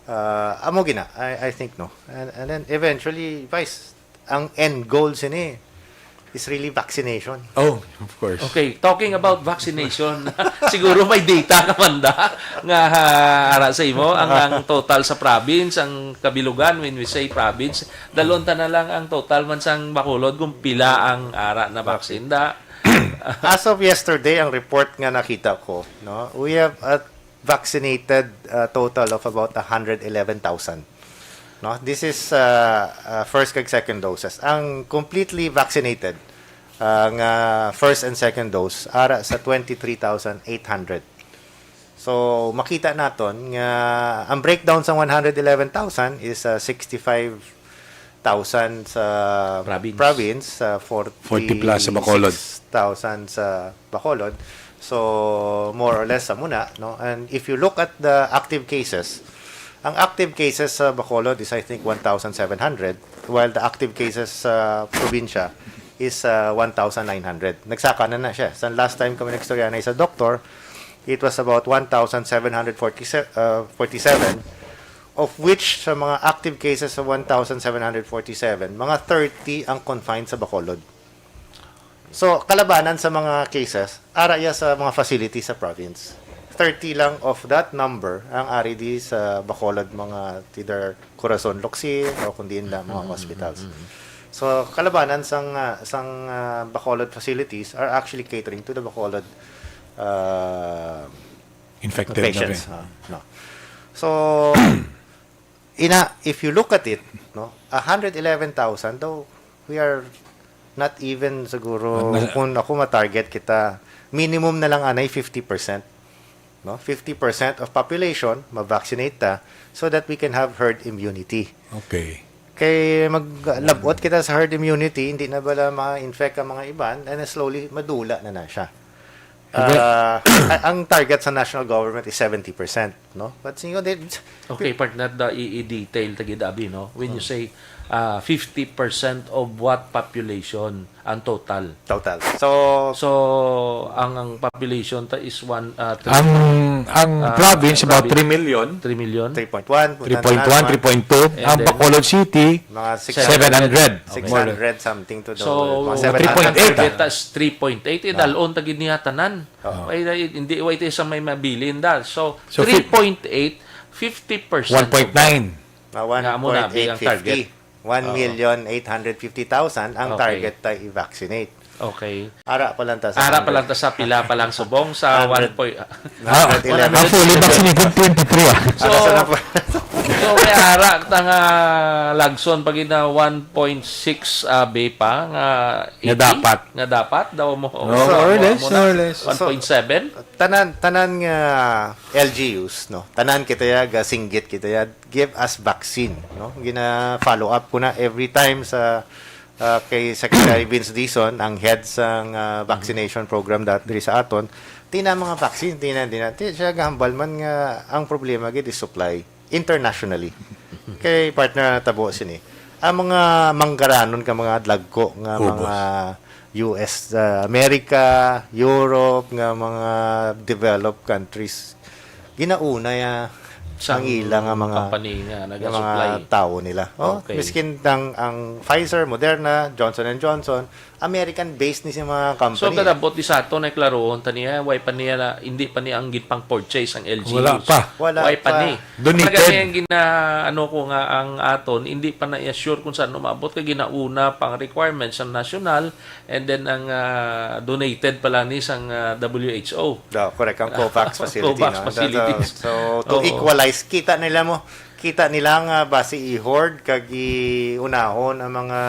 Ah, amo gina, I, I think, no. And, and then eventually, Vice, ang end goal sini is really vaccination. Oh, of course. Okay, talking about vaccination, siguro may data ka man da nga ah, ara sa imo ang, ang total sa province, ang kabilugan, when we say province, dalon ta na lang ang total man sang Bacolod kung pila ang ara na vaccine da. As of yesterday, ang report nga nakita ko, no, we have a vaccinated uh, total of about one hundred eleven thousand. No, this is uh, uh, first kag second doses. Ang completely vaccinated uh, nga first and second dose ara sa twenty-three thousand eight hundred. So makita naton nga ang breakdown sa one hundred eleven thousand is uh, sixty-five thousand sa Province. province, uh, Forty plus sa Bacolod. forty-six thousand sa Bacolod. So more or less sa muna, no? And if you look at the active cases, ang active cases sa Bacolod is, I think, one thousand seven hundred, while the active cases sa probinsya is uh, one thousand nine hundred. Nagsaka na na siya. Sa last time kami nagstorya na sa doktor, it was about one thousand seven hundred forty-seven, uh, forty-seven, of which sa mga active cases sa one thousand seven hundred forty-seven, mga thirty ang confined sa Bacolod. So, kalabanan sa mga cases, ara iya sa mga facilities sa province. Thirty lang of that number ang ari di sa Bacolod, mga either Corazon Locsin o kundi na mga hospitals. So, kalabanan sang ah, sang ah, Bacolod facilities are actually catering to the Bacolod uh, Infected na patients. rin. Ah, no. So, ina, if you look at it, no, one hundred eleven thousand, though we are not even siguro, Mas- kung ako ma-target kita, minimum na lang anay fifty percent. No? Fifty percent of population, ma-vaccinate ta so that we can have herd immunity. Okay. Kay maglabot kita sa herd immunity, hindi na bala ma-infect ang mga iban, and slowly madula na na siya. Okay. Ah, a- ang target sa national government is seventy percent, no? But you know, they, Okay, partner, da i-detail ta gid abi, no? When you say uh, fifty percent of what population ang total? Total. So, So, ang ang population ta is one uh, Ang ang Ah, province about province. three million. three million. three point one, three point one, three point two. And Ang then- Bacolod City, Mga seven hundred. six More or less. hundred something to the So, mga three point eight, seven hundred. ah. Beta is three point eight. Eh, dalon ta gid niya tanan. Oo. Ay, ay, hindi, wait, sa may mabilin da. So, So, fif- three point eight, fifty percent. One point nine. Ah, Nga mo na, ang target. one point eight fifty. One million eight hundred fifty thousand ang Okay. target ta i-vaccinate. Okay. Ara pa lang ta sa Ara pa lang hundred. ta sa pila pa lang subong sa Hundred. one point. Ah, Hundred eleven. ah, fully vaccinated twenty-three ah. So, Ano sa na po? so may ara ta nga lagson pag na one point six uh, pa nga Nga eighty? Dapat. Nga dapat daw mo. No, more or less, Mo more or less. one point seven. Tanan tanan nga L G Us, no, tanan kita ya, gasinggit kita ya, give us vaccine, no? Gina follow up ko na every time sa ah, kay Secretary Vince Dizon, ang head sang ah, vaccination program dat diri sa aton. Tina mga vaccine, tina, tina. Ti siya gahambal man nga ang problema gid is supply internationally. Kay partner na tabo sini. Ang mga manggaranon ka mga dagko nga Ubos. Mga U S, ah, America, Europe, nga mga developed countries, ginauna ya Sang ang ila nga mga company nga nga nagasupply. mga tawo nila. Oh, Okay. Miskin ang, ang Pfizer, Moderna, Johnson and Johnson, American-based ni sa mga company. So kadabot di sa ato na klarohon ta niya, why pa niya na, hindi pa niya ang ginpang-purchase ang L G Us. Wala pa. Wala Why pa pa. ni? Donated. Talaga niya gina, ano ko nga ang aton, hindi pa na iya sure kung saan umabot kay ginauna pang requirements sa national and then ang ah, donated pala ni sang ah, W H O. Do, correct, ang COVAX facility. COVAX No? facilities. So, to Oo. equalize, kita nila mo, kita nila nga basi i-hoard kag i-unahon ang mga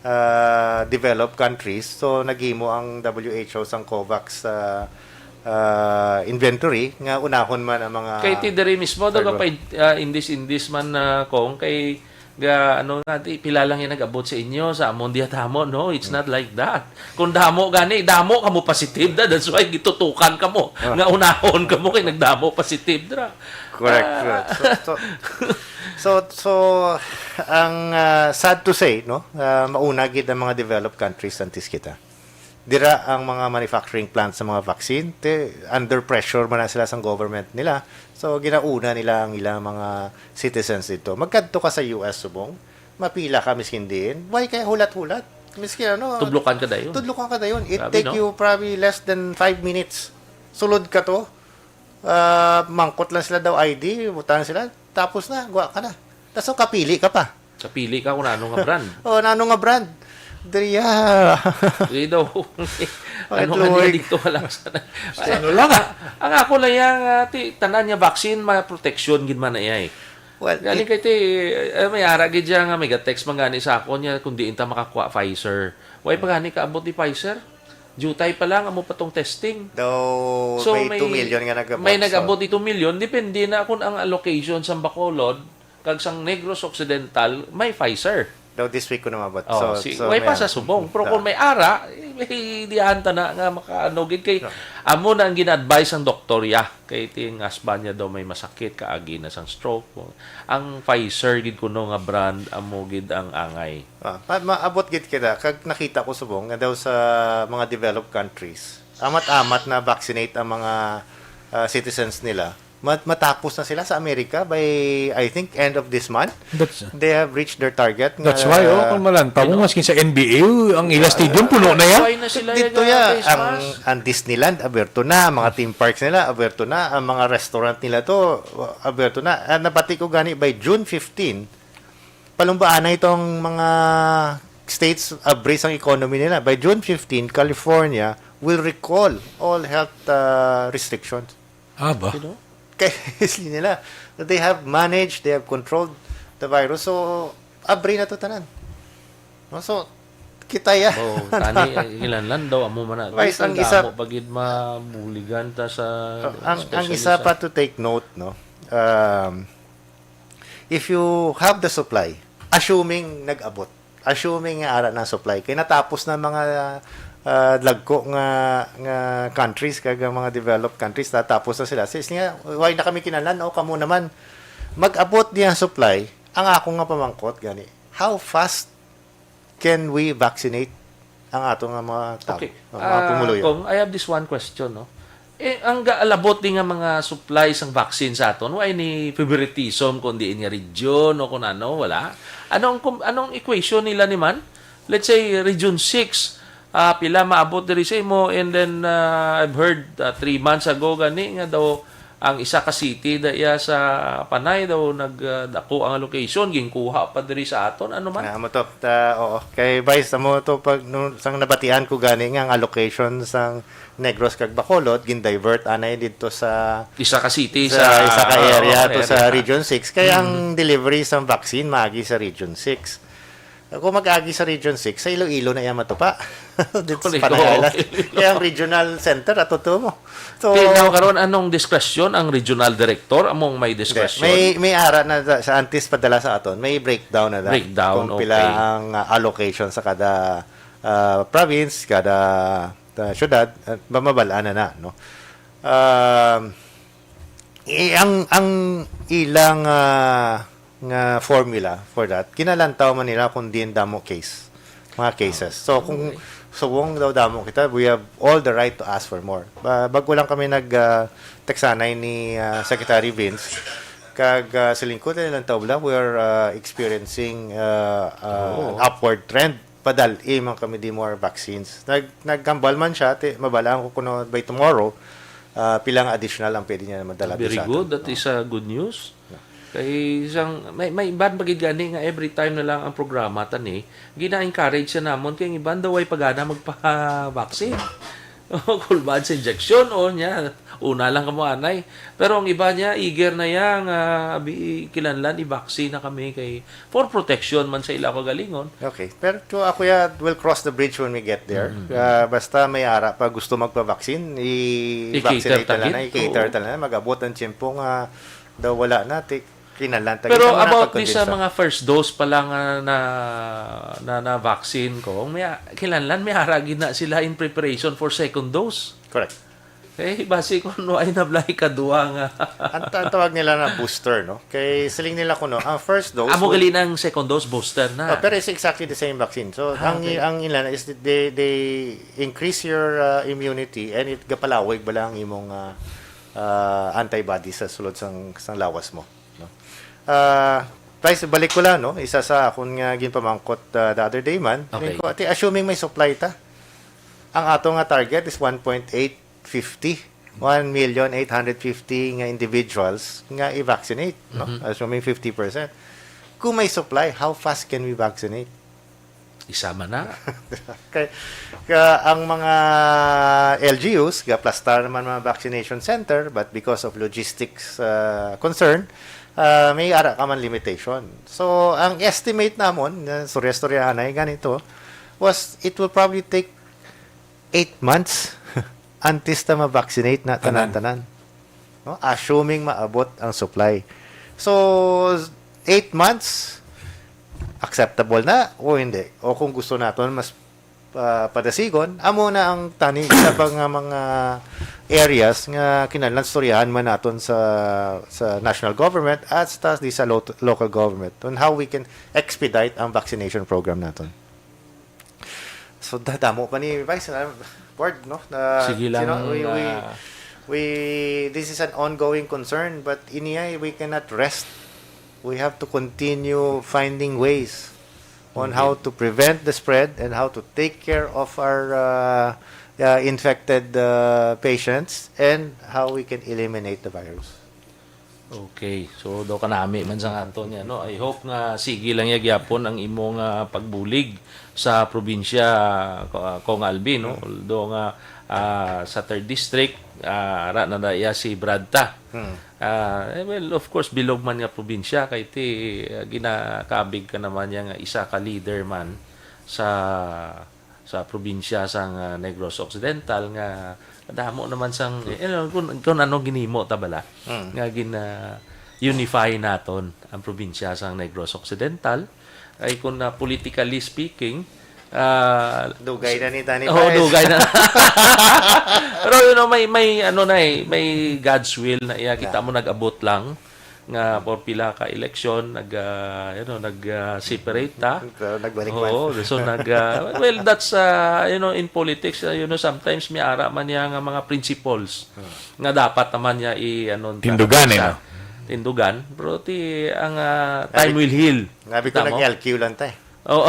ah, developed countries. So, naghimo ang W H O sang COVAX ah, ah, inventory nga unahon man ang mga Kay ti diri mismo daw Third pa uh, indis indis man na kung kay ga ano nga di pila lang yung nag-abot sa inyo sa amon diha tamo, no, it's not like that. Kung damo gani, damo kamo positive da, that's why gitutukan kamo nga unahon kamo kay nagdamo positive dra. Correct, correct. So, so, so, so, ang ah, sad to say, no, ah, mauna gid ang mga developed countries antes kita. Dira ang mga manufacturing plant sa mga vaccine, te, under pressure man na sila sa government nila. So, ginauna nila ang ilang mga citizens dito. Magkadto ka sa U S, subong, mapila ka miskin diin. Why kaya hulat-hulat? Miskin ano, Tudlokan ka dayon. Tudlokan ka dayon. It Grabe, take no? you probably less than five minutes. Sulod ka to, ah, mangkot lang sila daw I D, butang sila, tapos na, guwa ka na. Tapos kapili ka pa. Kapili ka kung ano nga brand. Oh, nano nga brand? Dria. Di daw. Ano nga Luwag. Dito wala sa Ano lang, ah? Ang ako lang yang, ah, ti, tanan niya vaccine, ma protection gid man na iya, eh. Well, Galing it kay ti, eh, may ara gid siya nga may text man gani sa ako niya kung diin ta makakuha Pfizer. Why pa gani kaabot ni Pfizer? Jutay pa lang amo pa tong testing. Daw So, may may, two million nga nag-abot, may so nag-abot di two million, depende na kung ang allocation sa Bacolod kag sang Negros Occidental may Pfizer. Daw this week ko na maabot. Oh, So, si, so, way pa may sa subong. Pero kung may ara, eh, may diyan ta na nga makaano gid kay No. amo na ang gina-advise ang doktor, ya. Kay ting husband niya daw may masakit, kaagi na sang stroke. Ang Pfizer gid kuno nga brand, amo gid ang angay. Ah, pa, maabot gid kita. Kag nakita ko subong nga daw sa mga developed countries, amat-amat na vaccinate ang mga, ah, citizens nila. Mat-, matapos na sila sa Amerika by, I think, end of this month. That's They have reached their target. That's nga, why, oh, kung malantaw mo, Ano? Maskin sa N B A, ang ila stadium, puno na yan. Why na sila Dito yung ya, face ang, mask? ang Disneyland, aberto na, mga theme parks nila, aberto na, ang mga restaurant nila to, aberto na. Ah, nabati ko gani by June fifteen, palumbaan na itong mga states, abri sang economy nila. By June fifteen, California will recall all health, ah, restrictions. Ah, ba? You know? Kay sila nila, they have managed, they have controlled the virus. So, abri na to tanan. No? So, kita ya. Oh, tani, eh, kinahanglan daw, amo man na. Wais, ang Ang isa damo pa gid mabuligan ta sa ang, ang especially isa sa pa to take note, no? Um, if you have the supply, assuming nag-abot, assuming nga ara na ang supply, kay natapos na mga, ah, dagko nga, nga countries, kag ang mga developed countries, natapos na sila. Sis nga, why na kami kinalan? O, kamo naman, mag-abot niya ang supply, ang ako nga pamangkot, gani, how fast can we vaccinate ang ato nga mga tao, Okay. ang mga Ah, pumuluyo? Kong, I have this one question, no? Eh, ang gaalabot ni nga mga supply sang vaccine sa aton, wa ini favoritism kung diin nga region o kung ano, wala. Anong, kum-, anong equation nila ni man? Let's say, Region six, ah, pila maabot diri sa imo, and then, ah, I've heard, ah, three months ago gani nga daw ang isa ka city da iya sa Panay daw nag, ah, dako ang allocation, ginkuha pa diri sa aton, ano man? Ah, amo to. Ta, oo. Kay Vice, amo to pag, nung, sang nabatian ko gani nga ang allocation sang Negros kag Bacolod gin-divert anay didto sa Isa ka city sa sa, isa ka oo, area to area sa ka. Region six. Kay ang Mm. delivery sang vaccine maagi sa Region six. Kung mag-agi sa Region six, sa Iloilo na iya matupa. Dito sa Correct. Panay Oo. Island. Kaya ang regional center, ato to mo. So, Till now, karon, anong discretion ang regional director? Among may Hindi. discretion? May, may ara na sa, sa antes padala sa aton. May breakdown na lang. Breakdown, Kung pila okay. ang, ah, allocation sa kada, ah, province, kada, ah, syudad, at mamabalaan na na, no? Um, eh, ang, ang ilang, ah, nga formula for that, kinalantaw man nila kung diin damo case, mga cases. So, kung Okay. subong daw damo kita, we have all the right to ask for more. Ba-, bago lang kami nag, ah, teksanay ni, ah, Secretary Vince, kag, ah, sa lingkod na ilang taon lang, we are, ah, experiencing, ah, ah, Oo. an upward trend. Padal-i man kami di more vaccines. Nag-, naghambal man siya, ti, mabalaan ko kuno by tomorrow, ah, pila nga additional ang pwede niya madala Very sa aton. good. That Oo. is a good news. Yeah. Kay isang, may, may iban pa gid gani nga every time na lang ang programa tani, gina-encourage siya namon kay ang iban daw ay pagana magpa-vaccine. Kulbaan sa injection, o niya, una lang kamo anay. Pero ang iba niya, eager na iya nga, abi, kinahanglan, i-vaccine na kami kay, for protection man sa ila kagalingon. Okay. Pero to, ako ya, we'll cross the bridge when we get there. Mm-hmm. Ah, basta may ara pa gusto magpa-vaccine, i-vaccinate I-cater ta tala gid. na, i-cater Oo. tala na. Mag-abot ang tiyempo nga daw wala na, ti-, kinahanglan ta Pero gid nga about di sa nakapag-convince ta. mga first dose pa lang nga na, na, na vaccine ko, may, kinahanglan may ara gid na sila in preparation for second dose. Correct. Eh, basi kuno ay nablay kadua nga. Ang, ang tawag nila na booster, no? Kay siling nila kuno, ang first dose... Amo will- gali ng second dose, booster na. Oh, pero it's exactly the same vaccine. So, Ah, ang okay. ang nila is that they they increase your uh, immunity and it gapalawig bala ang imong uh, uh, antibody sa sulod sang sang lawas mo, no? Uh, Vice, balik ko lang, no? Isa sa akon nga ginpamangkot uh, the other day man. Okay. Ko, ati, assuming may supply ta, ang ato nga target is one point eight fifty, one million eight hundred fifty nga individuals nga i-vaccinate, no? Mhm. Assuming fifty percent. Kung may supply, how fast can we vaccinate? Isa man na. Kay, ka, ang mga L G Us, gaplastar naman mga vaccination center, but because of logistics uh, concern, uh, may ara ka man limitation. So, ang estimate namon, na storya-storyahanay ganito, was it will probably take eight months antes na ma-vaccinate na tanan-tanan. No? Assuming maabot ang supply. So, eight months, acceptable na o hindi? O kung gusto naton mas ah, padasigon, amo na ang tani sa pa nga mga areas nga kinahanglan storyahan man naton sa sa national government at sa di sa lo- local government on how we can expedite ang vaccination program naton. So da- damo pa ni Vice, uh, Board, no? Na, Sige lang, you know, we, we, ah, we, this is an ongoing concern, but iniay we cannot rest. We have to continue finding ways on how to prevent the spread and how to take care of our uh, uh, infected uh, patients and how we can eliminate the virus. Okay. So, daw kanami man sa ato niya, no? I hope nga sige lang ya gyapon ang imong ah, pagbulig sa probinsya, ah, Kong Alvin, no? Although nga ah, sa third district, ah, ara na na iya si Brad ta. Hmm. Ah, eh, well, of course, bilog man nga probinsya, kay ti ah, ginakabig ka naman niya nga isa ka leader man sa sa probinsya sang ah, Negros Occidental nga damo naman sang eh, you know, kung, kung ano ginimo ta bala Mm. nga gin ah, unify naton ang probinsya sang Negros Occidental ay kung ah, politically speaking ah, Dugay na ni Tani Oo, Paez. Dugay na. Pero you know, may may ano na eh, may God's will na iya kita mo nag-abot lang nga for pila ka eleksyon nag ah, you know, nag ah, separate ta. So, nagbalik Oo, man. so nag ah, well, that's ah, you know, in politics, ah, you know, sometimes may ara man niya nga mga principles nga dapat naman niya i ano Tindugan, eh, sa- no? Tindugan, pero ti ang ah, time will heal. Ngabi ko Tama? nag-L Q lang tayo. Oh.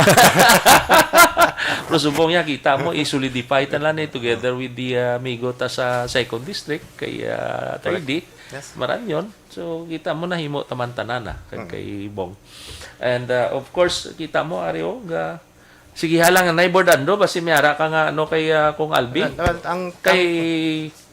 Pero subong niya, kita mo, i-solidify ta lang eh, together with the uh, amigo ta sa second district, kay uh, Attorney Yes. Maranyon. So, kita mo, nahimo taman tanan ah, kay, kay Bong. And uh, of course, kita mo, Ario, ga, sige ha lang, Nay Bordando, basi may ara ka nga, ano, kay uh, Kong Alvin? Well, ang, Kay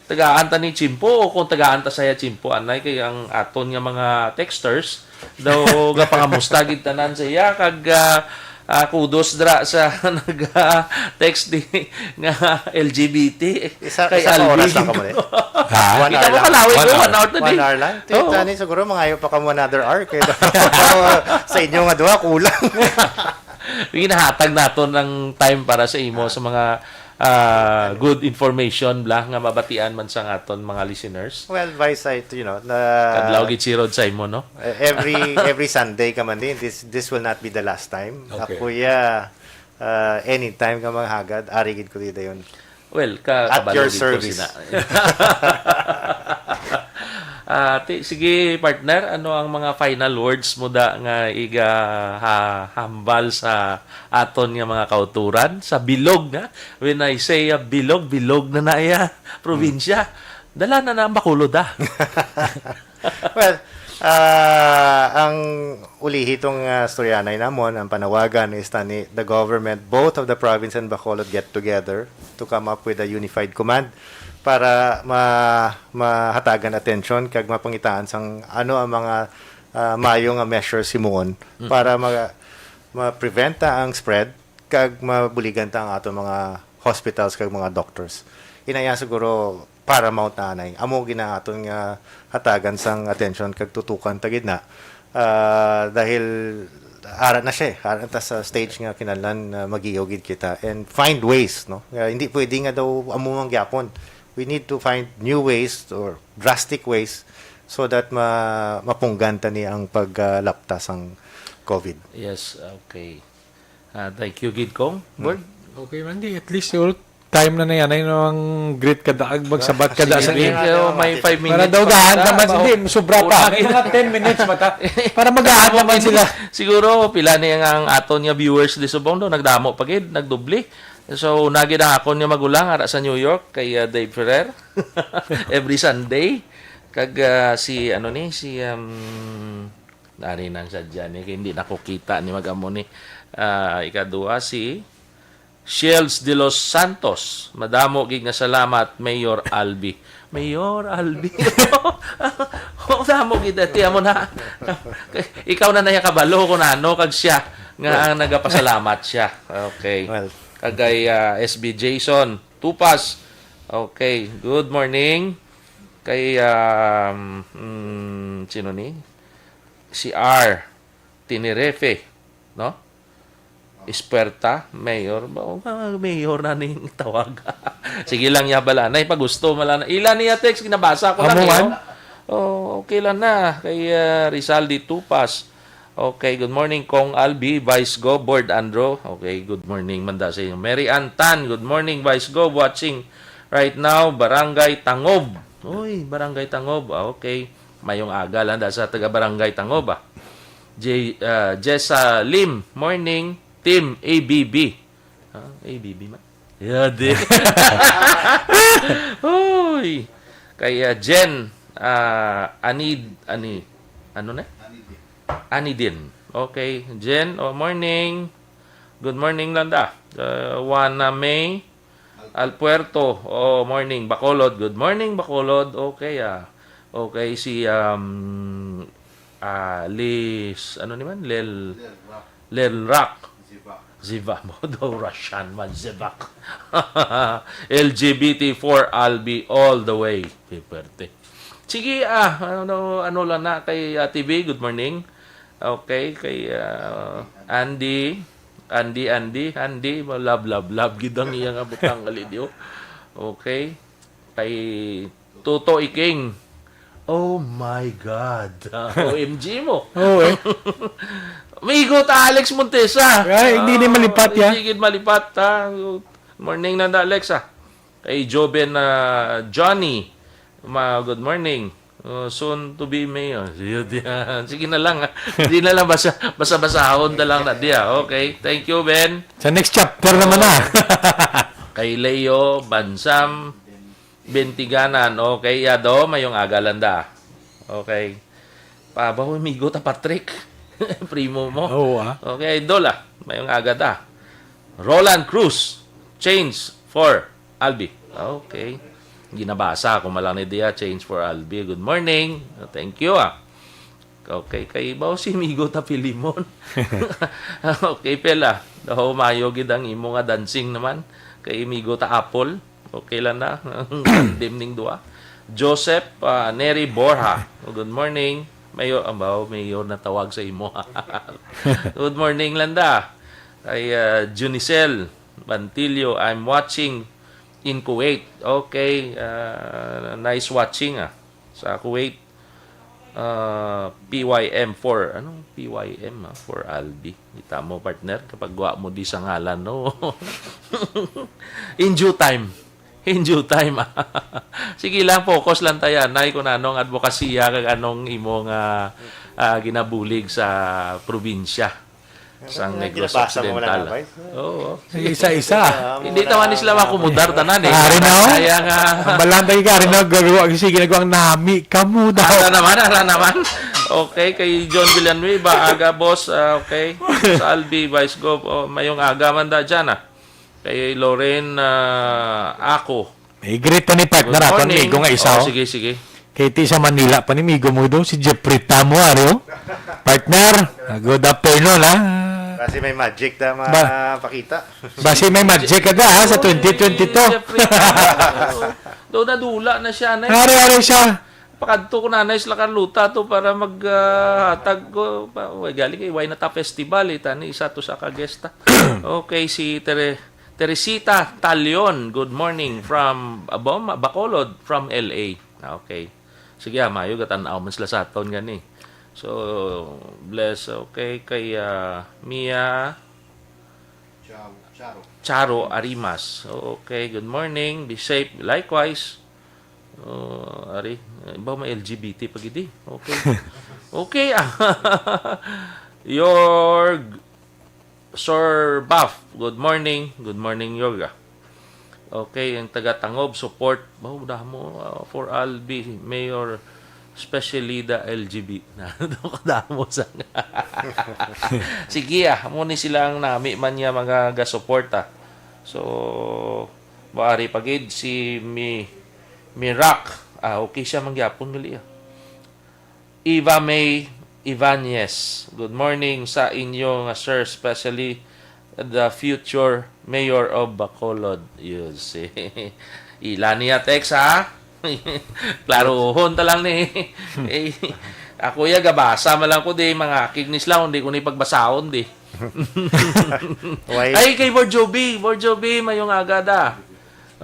tagaan ta ni Chimpo o kung tagaan ta saya Chimpo, anay kay ang aton nga mga texters daw gapangamusta gid tanan sa iya kag ah, ah, kudos dra sa nag ah, text di nga L G B T Isa- kay isa ka Alvin. oras lang kamo, eh. Ha? One Kita hour mo lang. kalawig One ko, hour. one hour na One din. hour lang? Ti-, Oo. Tani, siguro mangayo pa kamo another hour. Kaya sa inyo nga duha, kulang. Ginahatag naton ng time para sa imo sa mga ah, good information bla nga mabatian man sa aton mga listeners. Well, Vice, I, you know, na, Kadlaw gid si Rod sa imo, no? every every Sunday ka man din, this this will not be the last time. Okay. Ako, yeah, uh, anytime ka manghagad, ari gid ko dito yun. Well, ka At kabalo your gid ko service. sina. Ah, ti, sige partner, ano ang mga final words mo da nga iga ha, hambal sa aton nga mga kauturan sa bilog nga? When I say uh, bilog, bilog na na iya probinsya. Dala na na ang Bacolod ah. Well, ah, ang ulihi itong uh, storyanay namon, ang panawagan is tani the government, both of the province and Bacolod get together to come up with a unified command para ma mahatagan atensyon kag mapangitaan sang ano ang mga ah, maayo nga measures himuon para ma ma-prevent ta ang spread kag mabuligan ta ang aton mga hospitals kag mga doctors. Inaya siguro paramount na anay. Amo gina aton nga hatagan sang atensyon kag tutukan ta gid na. Ah, dahil ara na siya, eh. Ara na ta sa stage nga kinahanglan na mag-iyo gid kita and find ways, no? Nga hindi pwede nga daw amo man gyapon. We need to find new ways or drastic ways so that ma mapunggan ta ni ang paglapta sang COVID. Yes, okay. Ah, thank you, gid, Kong. Board? Okay man, di. At least, siguro, time na na yan. Ay, no, ang great ka daag, magsabat ka da sa Sige, game. pero may five Para minutes daw pa gaan kita. naman, hindi, sobra pa. Kulang. Mga ten minutes mata. Para magaan naman sila. Siguro, pila ni nga ang aton nga viewers di subong do, nagdamo pa gid, nagdubli. So, nagid ang akon nga magulang, ara sa New York, kay ah, Dave Ferrer. Every Sunday. Kag ah, si, ano ni, si, um, nari nang sadya ni, kay hindi nakukita ni mag-amo ni. Ah, ikaduha, si Shields de los Santos. Madamo gid nga salamat, Mayor Albi. Mayor Albi. Madamo gid, ati, amo na. Ikaw na naya kabalo kung ano, kag siya nga ang nagapasalamat siya. Okay. Well. Kagay ah, S B Jason Tupas. Okay. Good morning. Kay, um, mm, sino ni? Si R. Tenerife. No? Espuerta, mayor. Ba, o, ah, mayor na ning tawag. Sige lang, ya, bala. Nay, pag gusto, mala na. Ila niya text, ginabasa ko lang, Amo eh, man? Oh. Oh, okay lang na. Kay ah, Rizal de Tupas. Okay, good morning, Kong Albi, Vice Gov, Board Andro. Okay, good morning, manda sa inyo. Mary Ann Tan, good morning, Vice Gov, watching right now, Barangay Tangob. Uy, Barangay Tangob. Ah, okay. Mayong aga lang da sa taga Barangay Tangob, ah. J, ah, Jessa Lim, morning, Team A B B. Ah, A B B man. Yeah, di. Uy. Kay ah, Jen, ah, Anid, Ani, ano na? Anidin. Okay, Jen, oh, morning. Good morning, Landa. Uh, Juana May Alpuerto, oh, morning, Bacolod. Good morning, Bacolod. Okay, ah. Okay, si, um, ah, Liz, ano ni man? Lel, Lel Rock. Ziva mo daw, Russian man, Zivak. L G B T for Albi all the way. Piperte. Sige, ah, ano, ano lang na kay Ate V, good morning. Okay, kay ah, Andy, Andy, Andy, Andy, love, love, love, gid ang iya nga butang, kalidio. Okay, kay Toto Iking. Oh my God. O M G mo. Oo, eh. Migo ta Alex Montesa. Ay, hindi ni malipat, ya. Hindi gid malipat, ha. Morning na, Alex, ah. Kay Joven, ah, Johnny. Ma, good morning. Uh, soon to be mayor. Yun, yan. Sige na lang, ah. Hindi na lang basa, basa-basahon na lang na diya. Okay. Thank you, Ben. Sa next chapter naman na. Kay Leo Bansam Bintiganan. Okay, Yado, mayong aga, Landa. Okay. Pabaw, amigo ta Patrick. Primo mo. Oo, ah. Okay, idol, ah. Mayong aga ta. Roland Cruz, change for Albi. Okay. Ginabasa ko malang ni Dia, change for Albi. Good morning. Thank you, ah. Okay, kay baw si Migo ta Pilimon. Okay, Pela. Daw mayo gid ang imo nga dancing naman. Kay Migo ta Apple. Okay lang na. Dim ning duwa. Joseph ah, Neri Borja. Good morning. Mayor, ambaw, mayor na tawag sa imo. Good morning, Landa. Kay ah, Junicel Bantillo, I'm watching in Kuwait. Okay, ah, nice watching ah. Sa Kuwait, ah, P Y M for, anong P Y M ah, for Albi? Kita mo, partner, kapag wa mo di sa ngalan, no? In due time. In due time. Ah. Sige lang, focus lang tayo, Nay, kung anong advokasya kag anong imo nga ah, ginabulig sa probinsya sang Ano, Negros ginabasa mo wala Occidental. na, Vice? Oo. Isa-isa. Ah, Hindi muna naman ang sila makumudar tanan eh. Ari na, oh. Kaya nga. Ang balantay ka, ari na, gagawa, sige, nagawa ang nami, kamo daw. Ara naman, ara naman. Okay, kay John Villanueva, aga boss, ah, okay. Sa Albi, Vice Gov, oh, mayong aga man da dyan ah. Kay Lorraine, ah, ako. May greet pa ni partner Good aton, morning. migo nga isa, Oh, oh. sige, sige. Kay ti sa Manila pa ni migo mo do, si Jeffrey Tamo, ari, oh. Partner, ah, good afternoon, ha. Kasi may magic na Ba- mapakita. Basi may magic ka da, ha, sa twenty twenty-two. Jeffrey Tamo. Do nadula na siya na. Ari, ari siya. Pakadto ko nanay sila Carlota to para mag ah, hatag ko pa, oh, galing kay Waynata Festival eh, tani isa to sa kagesta. Okay, si Tere Teresita Talion, good morning from, abo, ma-, Bacolod, from L A. Ah, okay. Sige, ah, maayo, gatan-aw man sila sa aton gani. So, bless. Okay, kay, ah, Mia Charo, Charo. Charo Arimas. Okay, good morning. Be safe. Likewise. Oh, ari, ba may L G B T pa gid eh. Okay. Okay, ah. Your Sir Buff, good morning. Good morning, Yorga. Okay, ang taga Tangob, support. Wow, damo, ah, for Albi, Mayor, especially the L G B T. Damo sa Sige, ah, amo ni sila ang nami man niya mga ga-support, ah. So, maari pa gid si Mi-, Mirak. Ah, okay siya mangyapon gali, ah. Eva May Ibanez, good morning sa inyo nga sir, especially the future mayor of Bacolod. Yun si Ila niya text, ha? Klaruhon ta lang ni. Eh, ako ya gabasa man lang ko di, mga akig ni sila, hindi ko ni pagbasahon di. Why? Ay, kay Borjobi, Borjobi, mayong aga da.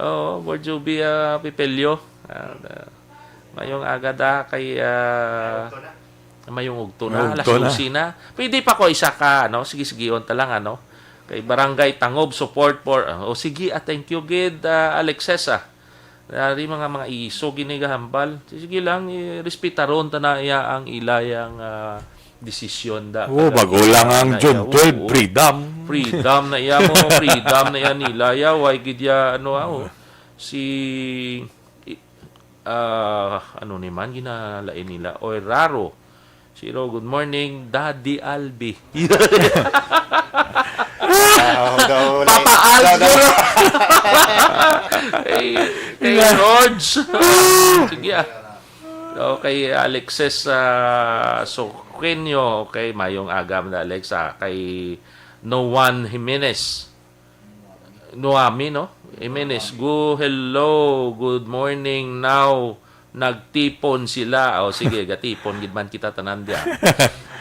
Oo, Borjobi, ah, Pipelyo. Ah, ah, mayong aga da kay, ah, mayong ugto na, Mayong alas ugto na. dose na. Pwede pa ko isa ka, ano, sige, sige, on ta lang, ano. Kay Barangay Tangob, support for, ah, o sige, ah, thank you gid, ah, Alexes, ah. Dari mga, mga iso gini gahambal. Sige lang, eh, respetaron ta na iya ang ilayang, ah, desisyon da. Oh, kada bago lang ang na June iya. twelve, Oo. freedom. Freedom na iya mo, freedom na iya nila. Ya, why gid ya, ano, ah, oh. Si, i-, ah, ano ni man, ginalain nila. Oy, Raro. Siro, good morning, Daddy Albi. Wow, daw, Papa daw, daw. Albi. Hey, hey, George. Sige, ah. Okay, Alexis, ah, Soqueño. Okay, mayong aga man, Alex, ah. Kay Noan Jimenez. Noami, no? Jimenez, go, hello, good morning. Now, nagtipon sila. O, sige, gatipon gid man kita tanan diya.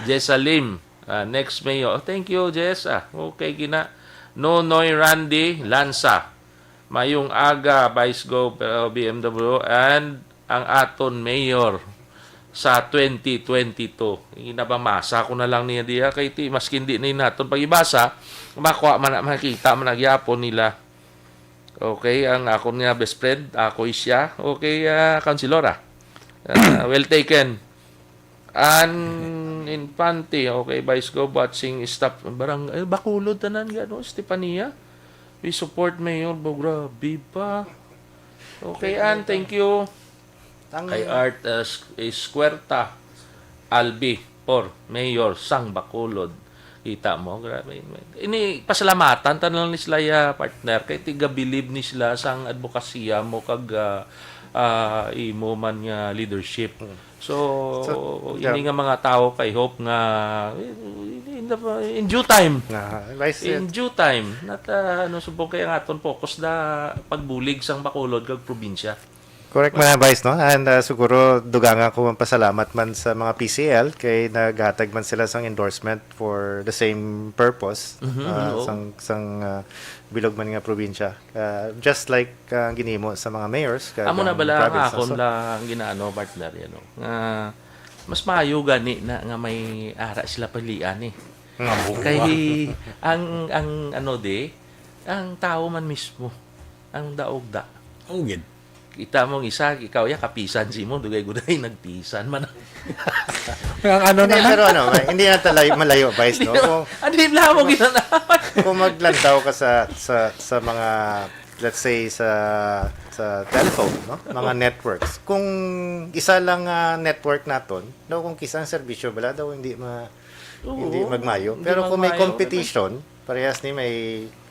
Jessa Lim, ah, next mayor. Oh, thank you, Jess. Ah, okay, gina. Nonoy Randy Lanza. Mayong aga, Vice Gov, uh, B M W, and ang aton mayor sa twenty twenty-two. Ginabamasa ko na lang niya diha kay ti, maskin di ni naton pag-ibasa, makuha man na, makita man na gyapon nila. Okay, ang akon nga best friend, ako siya. Okay, ah, Councilor, ah. Ah, well taken. An Infante, okay, Vice Gov, watching staff, barangay, eh, Bacolod tanan, gano, Stefania. We support Mayor Bo, grabe pa. Okay, An, thank you. Ang Kay Art, uh, S-, Escuerta, Albi, for Mayor sang Bacolod. Kita mo, grabe. Ini, pasalamatan ta na lang ni sila, ya, partner, kay tiga-bilib ni sila sang advokasya mo kag, ah, ah, imo man nga leadership. Hmm. So, So, ini yeah. nga mga tawo kay hope nga in, in the, in due time. Ah, Vice, In due time. Not, ah, ano, subong kay ang aton focus na pagbulig sang Bacolod kag probinsya. Correct man, Vice, no? And, ah, siguro, dugang ako ang pasalamat man sa mga P C L kay naghatag man sila sang endorsement for the same purpose, Mhm, ah, oo. sang, sang, ah, bilog man nga probinsya. Ah, just like, ah, ang ginhimo sa mga mayors, kag Amo na ang bala nga province, akon so lang ginaano, partner, yan, no? Nga mas maayo gani na nga may ara sila pilian, eh. Nga buwa. Kay ang, ang ano di, ang tao man mismo, ang daog da. Oo, gid. Kita mo ang isa, ikaw ya, kapisan si mo, dugay-guday, nagpisan man. Ang ano Hindi, naman? pero ano, may- hindi na talayo, malayo, Vice, no? Hindi na, Kung, hindi na mo ginanaman. kung maglantaw ka sa, sa, sa mga, let's say, sa, sa telephone, no? Mga networks. Kung isa lang, ah, network naton, no, kung kisa ang serbisyo, wala daw hindi ma-, Oo, hindi magmayo. hindi Pero kung may magmayo. competition, parehas ni may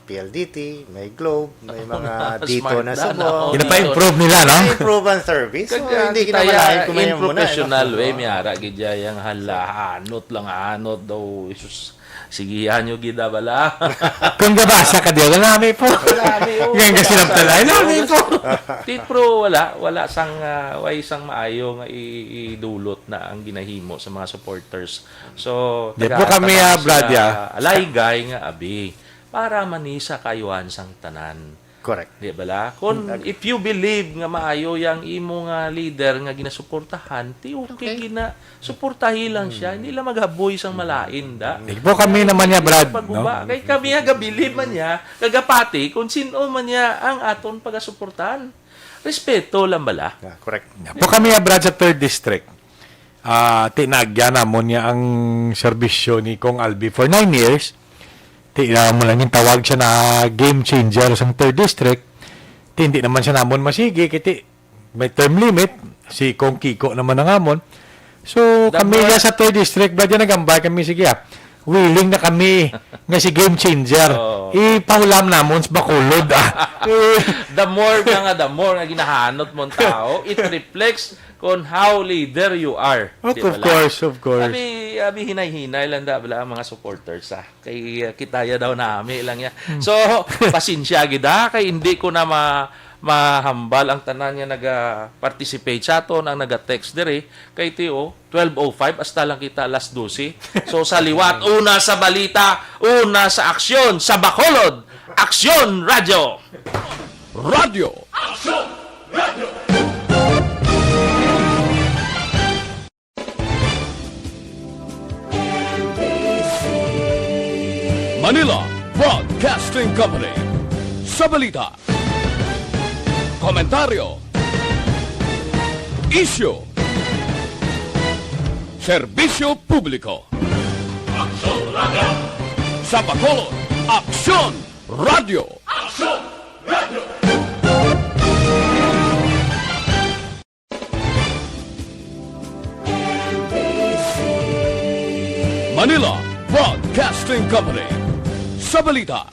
P L D T, may Globe, may mga dito Smart na na, sa no? buwan. Ginapaimprove nila, no? Improve ang service. So, Kag, ah, hindi kita kinamalayan ya, kung may in muna, professional no? way, may ara gid ya yang hala, hanot lang, hanot daw. Isus, sigihan nyo gid, ah, bala. Kung gabasa ka diya, wala, may po. Wala, may, oh, Nga, nga wala sinamtala, sa wala, may po. Ti, pero wala, wala sang, ah, way sang maayo nga i-, idulot na ang ginahimo sa mga supporters. So, Di taga-, po kami, taga ah, Brad, sila, ya. alaygay nga, abi. para man ni sa kaayuhan sang tanan. Correct. Di bala? Kung if you believe nga maayo yang imo nga leader nga ginasuportahan, ti okay, okay, gina suportahi lang siya, hindi lang maghaboy sang malain da. Di po kami naman niya, Brad, no? Kay kami nga gabilib man niya, kagapati kung sino man niya ang aton pagasuportahan. Respeto lang bala. Yeah, correct. Nga po kami abroad sa third district. Ah, tinagya namon niya ang serbisyo ni Kong Albi for nine years. Ti mo lang yung tawag siya na game changer sa third district. Ti hindi naman siya namon masigi kay ti may term limit, si Kong Kiko naman ang amon. So, kami niya sa third district, brad, yan nagambay kami, sige ah. Willing na kami nga si game changer. Ipahulam namon sa Bacolod ah. The more na nga, the more nga ginahanot mong tao, it reflects on how leader you are. Of course, of course. Abi, abi hinay-hinay lang da bala ang mga supporters ah. Kay uh, kitaya daw nami lang ya. Hmm. So, pasensya gid ah, kay hindi ko na ma mahambal ang tanan nga naga-participate sa aton, ang naga-text diri kay T O, twelve oh five, hasta lang kita alas dose. So, sa liwat, una sa balita, una sa aksyon, sa Bacolod, Aksyon Radyo! Radyo! Aksyon Radyo! Manila Broadcasting Company. Sa balita, komentaryo, isyu, serbisyo publiko. Aksyon Radyo! Sa Bacolod, Aksyon Radyo! Aksyon Radyo! Manila Broadcasting Company. Sa balita,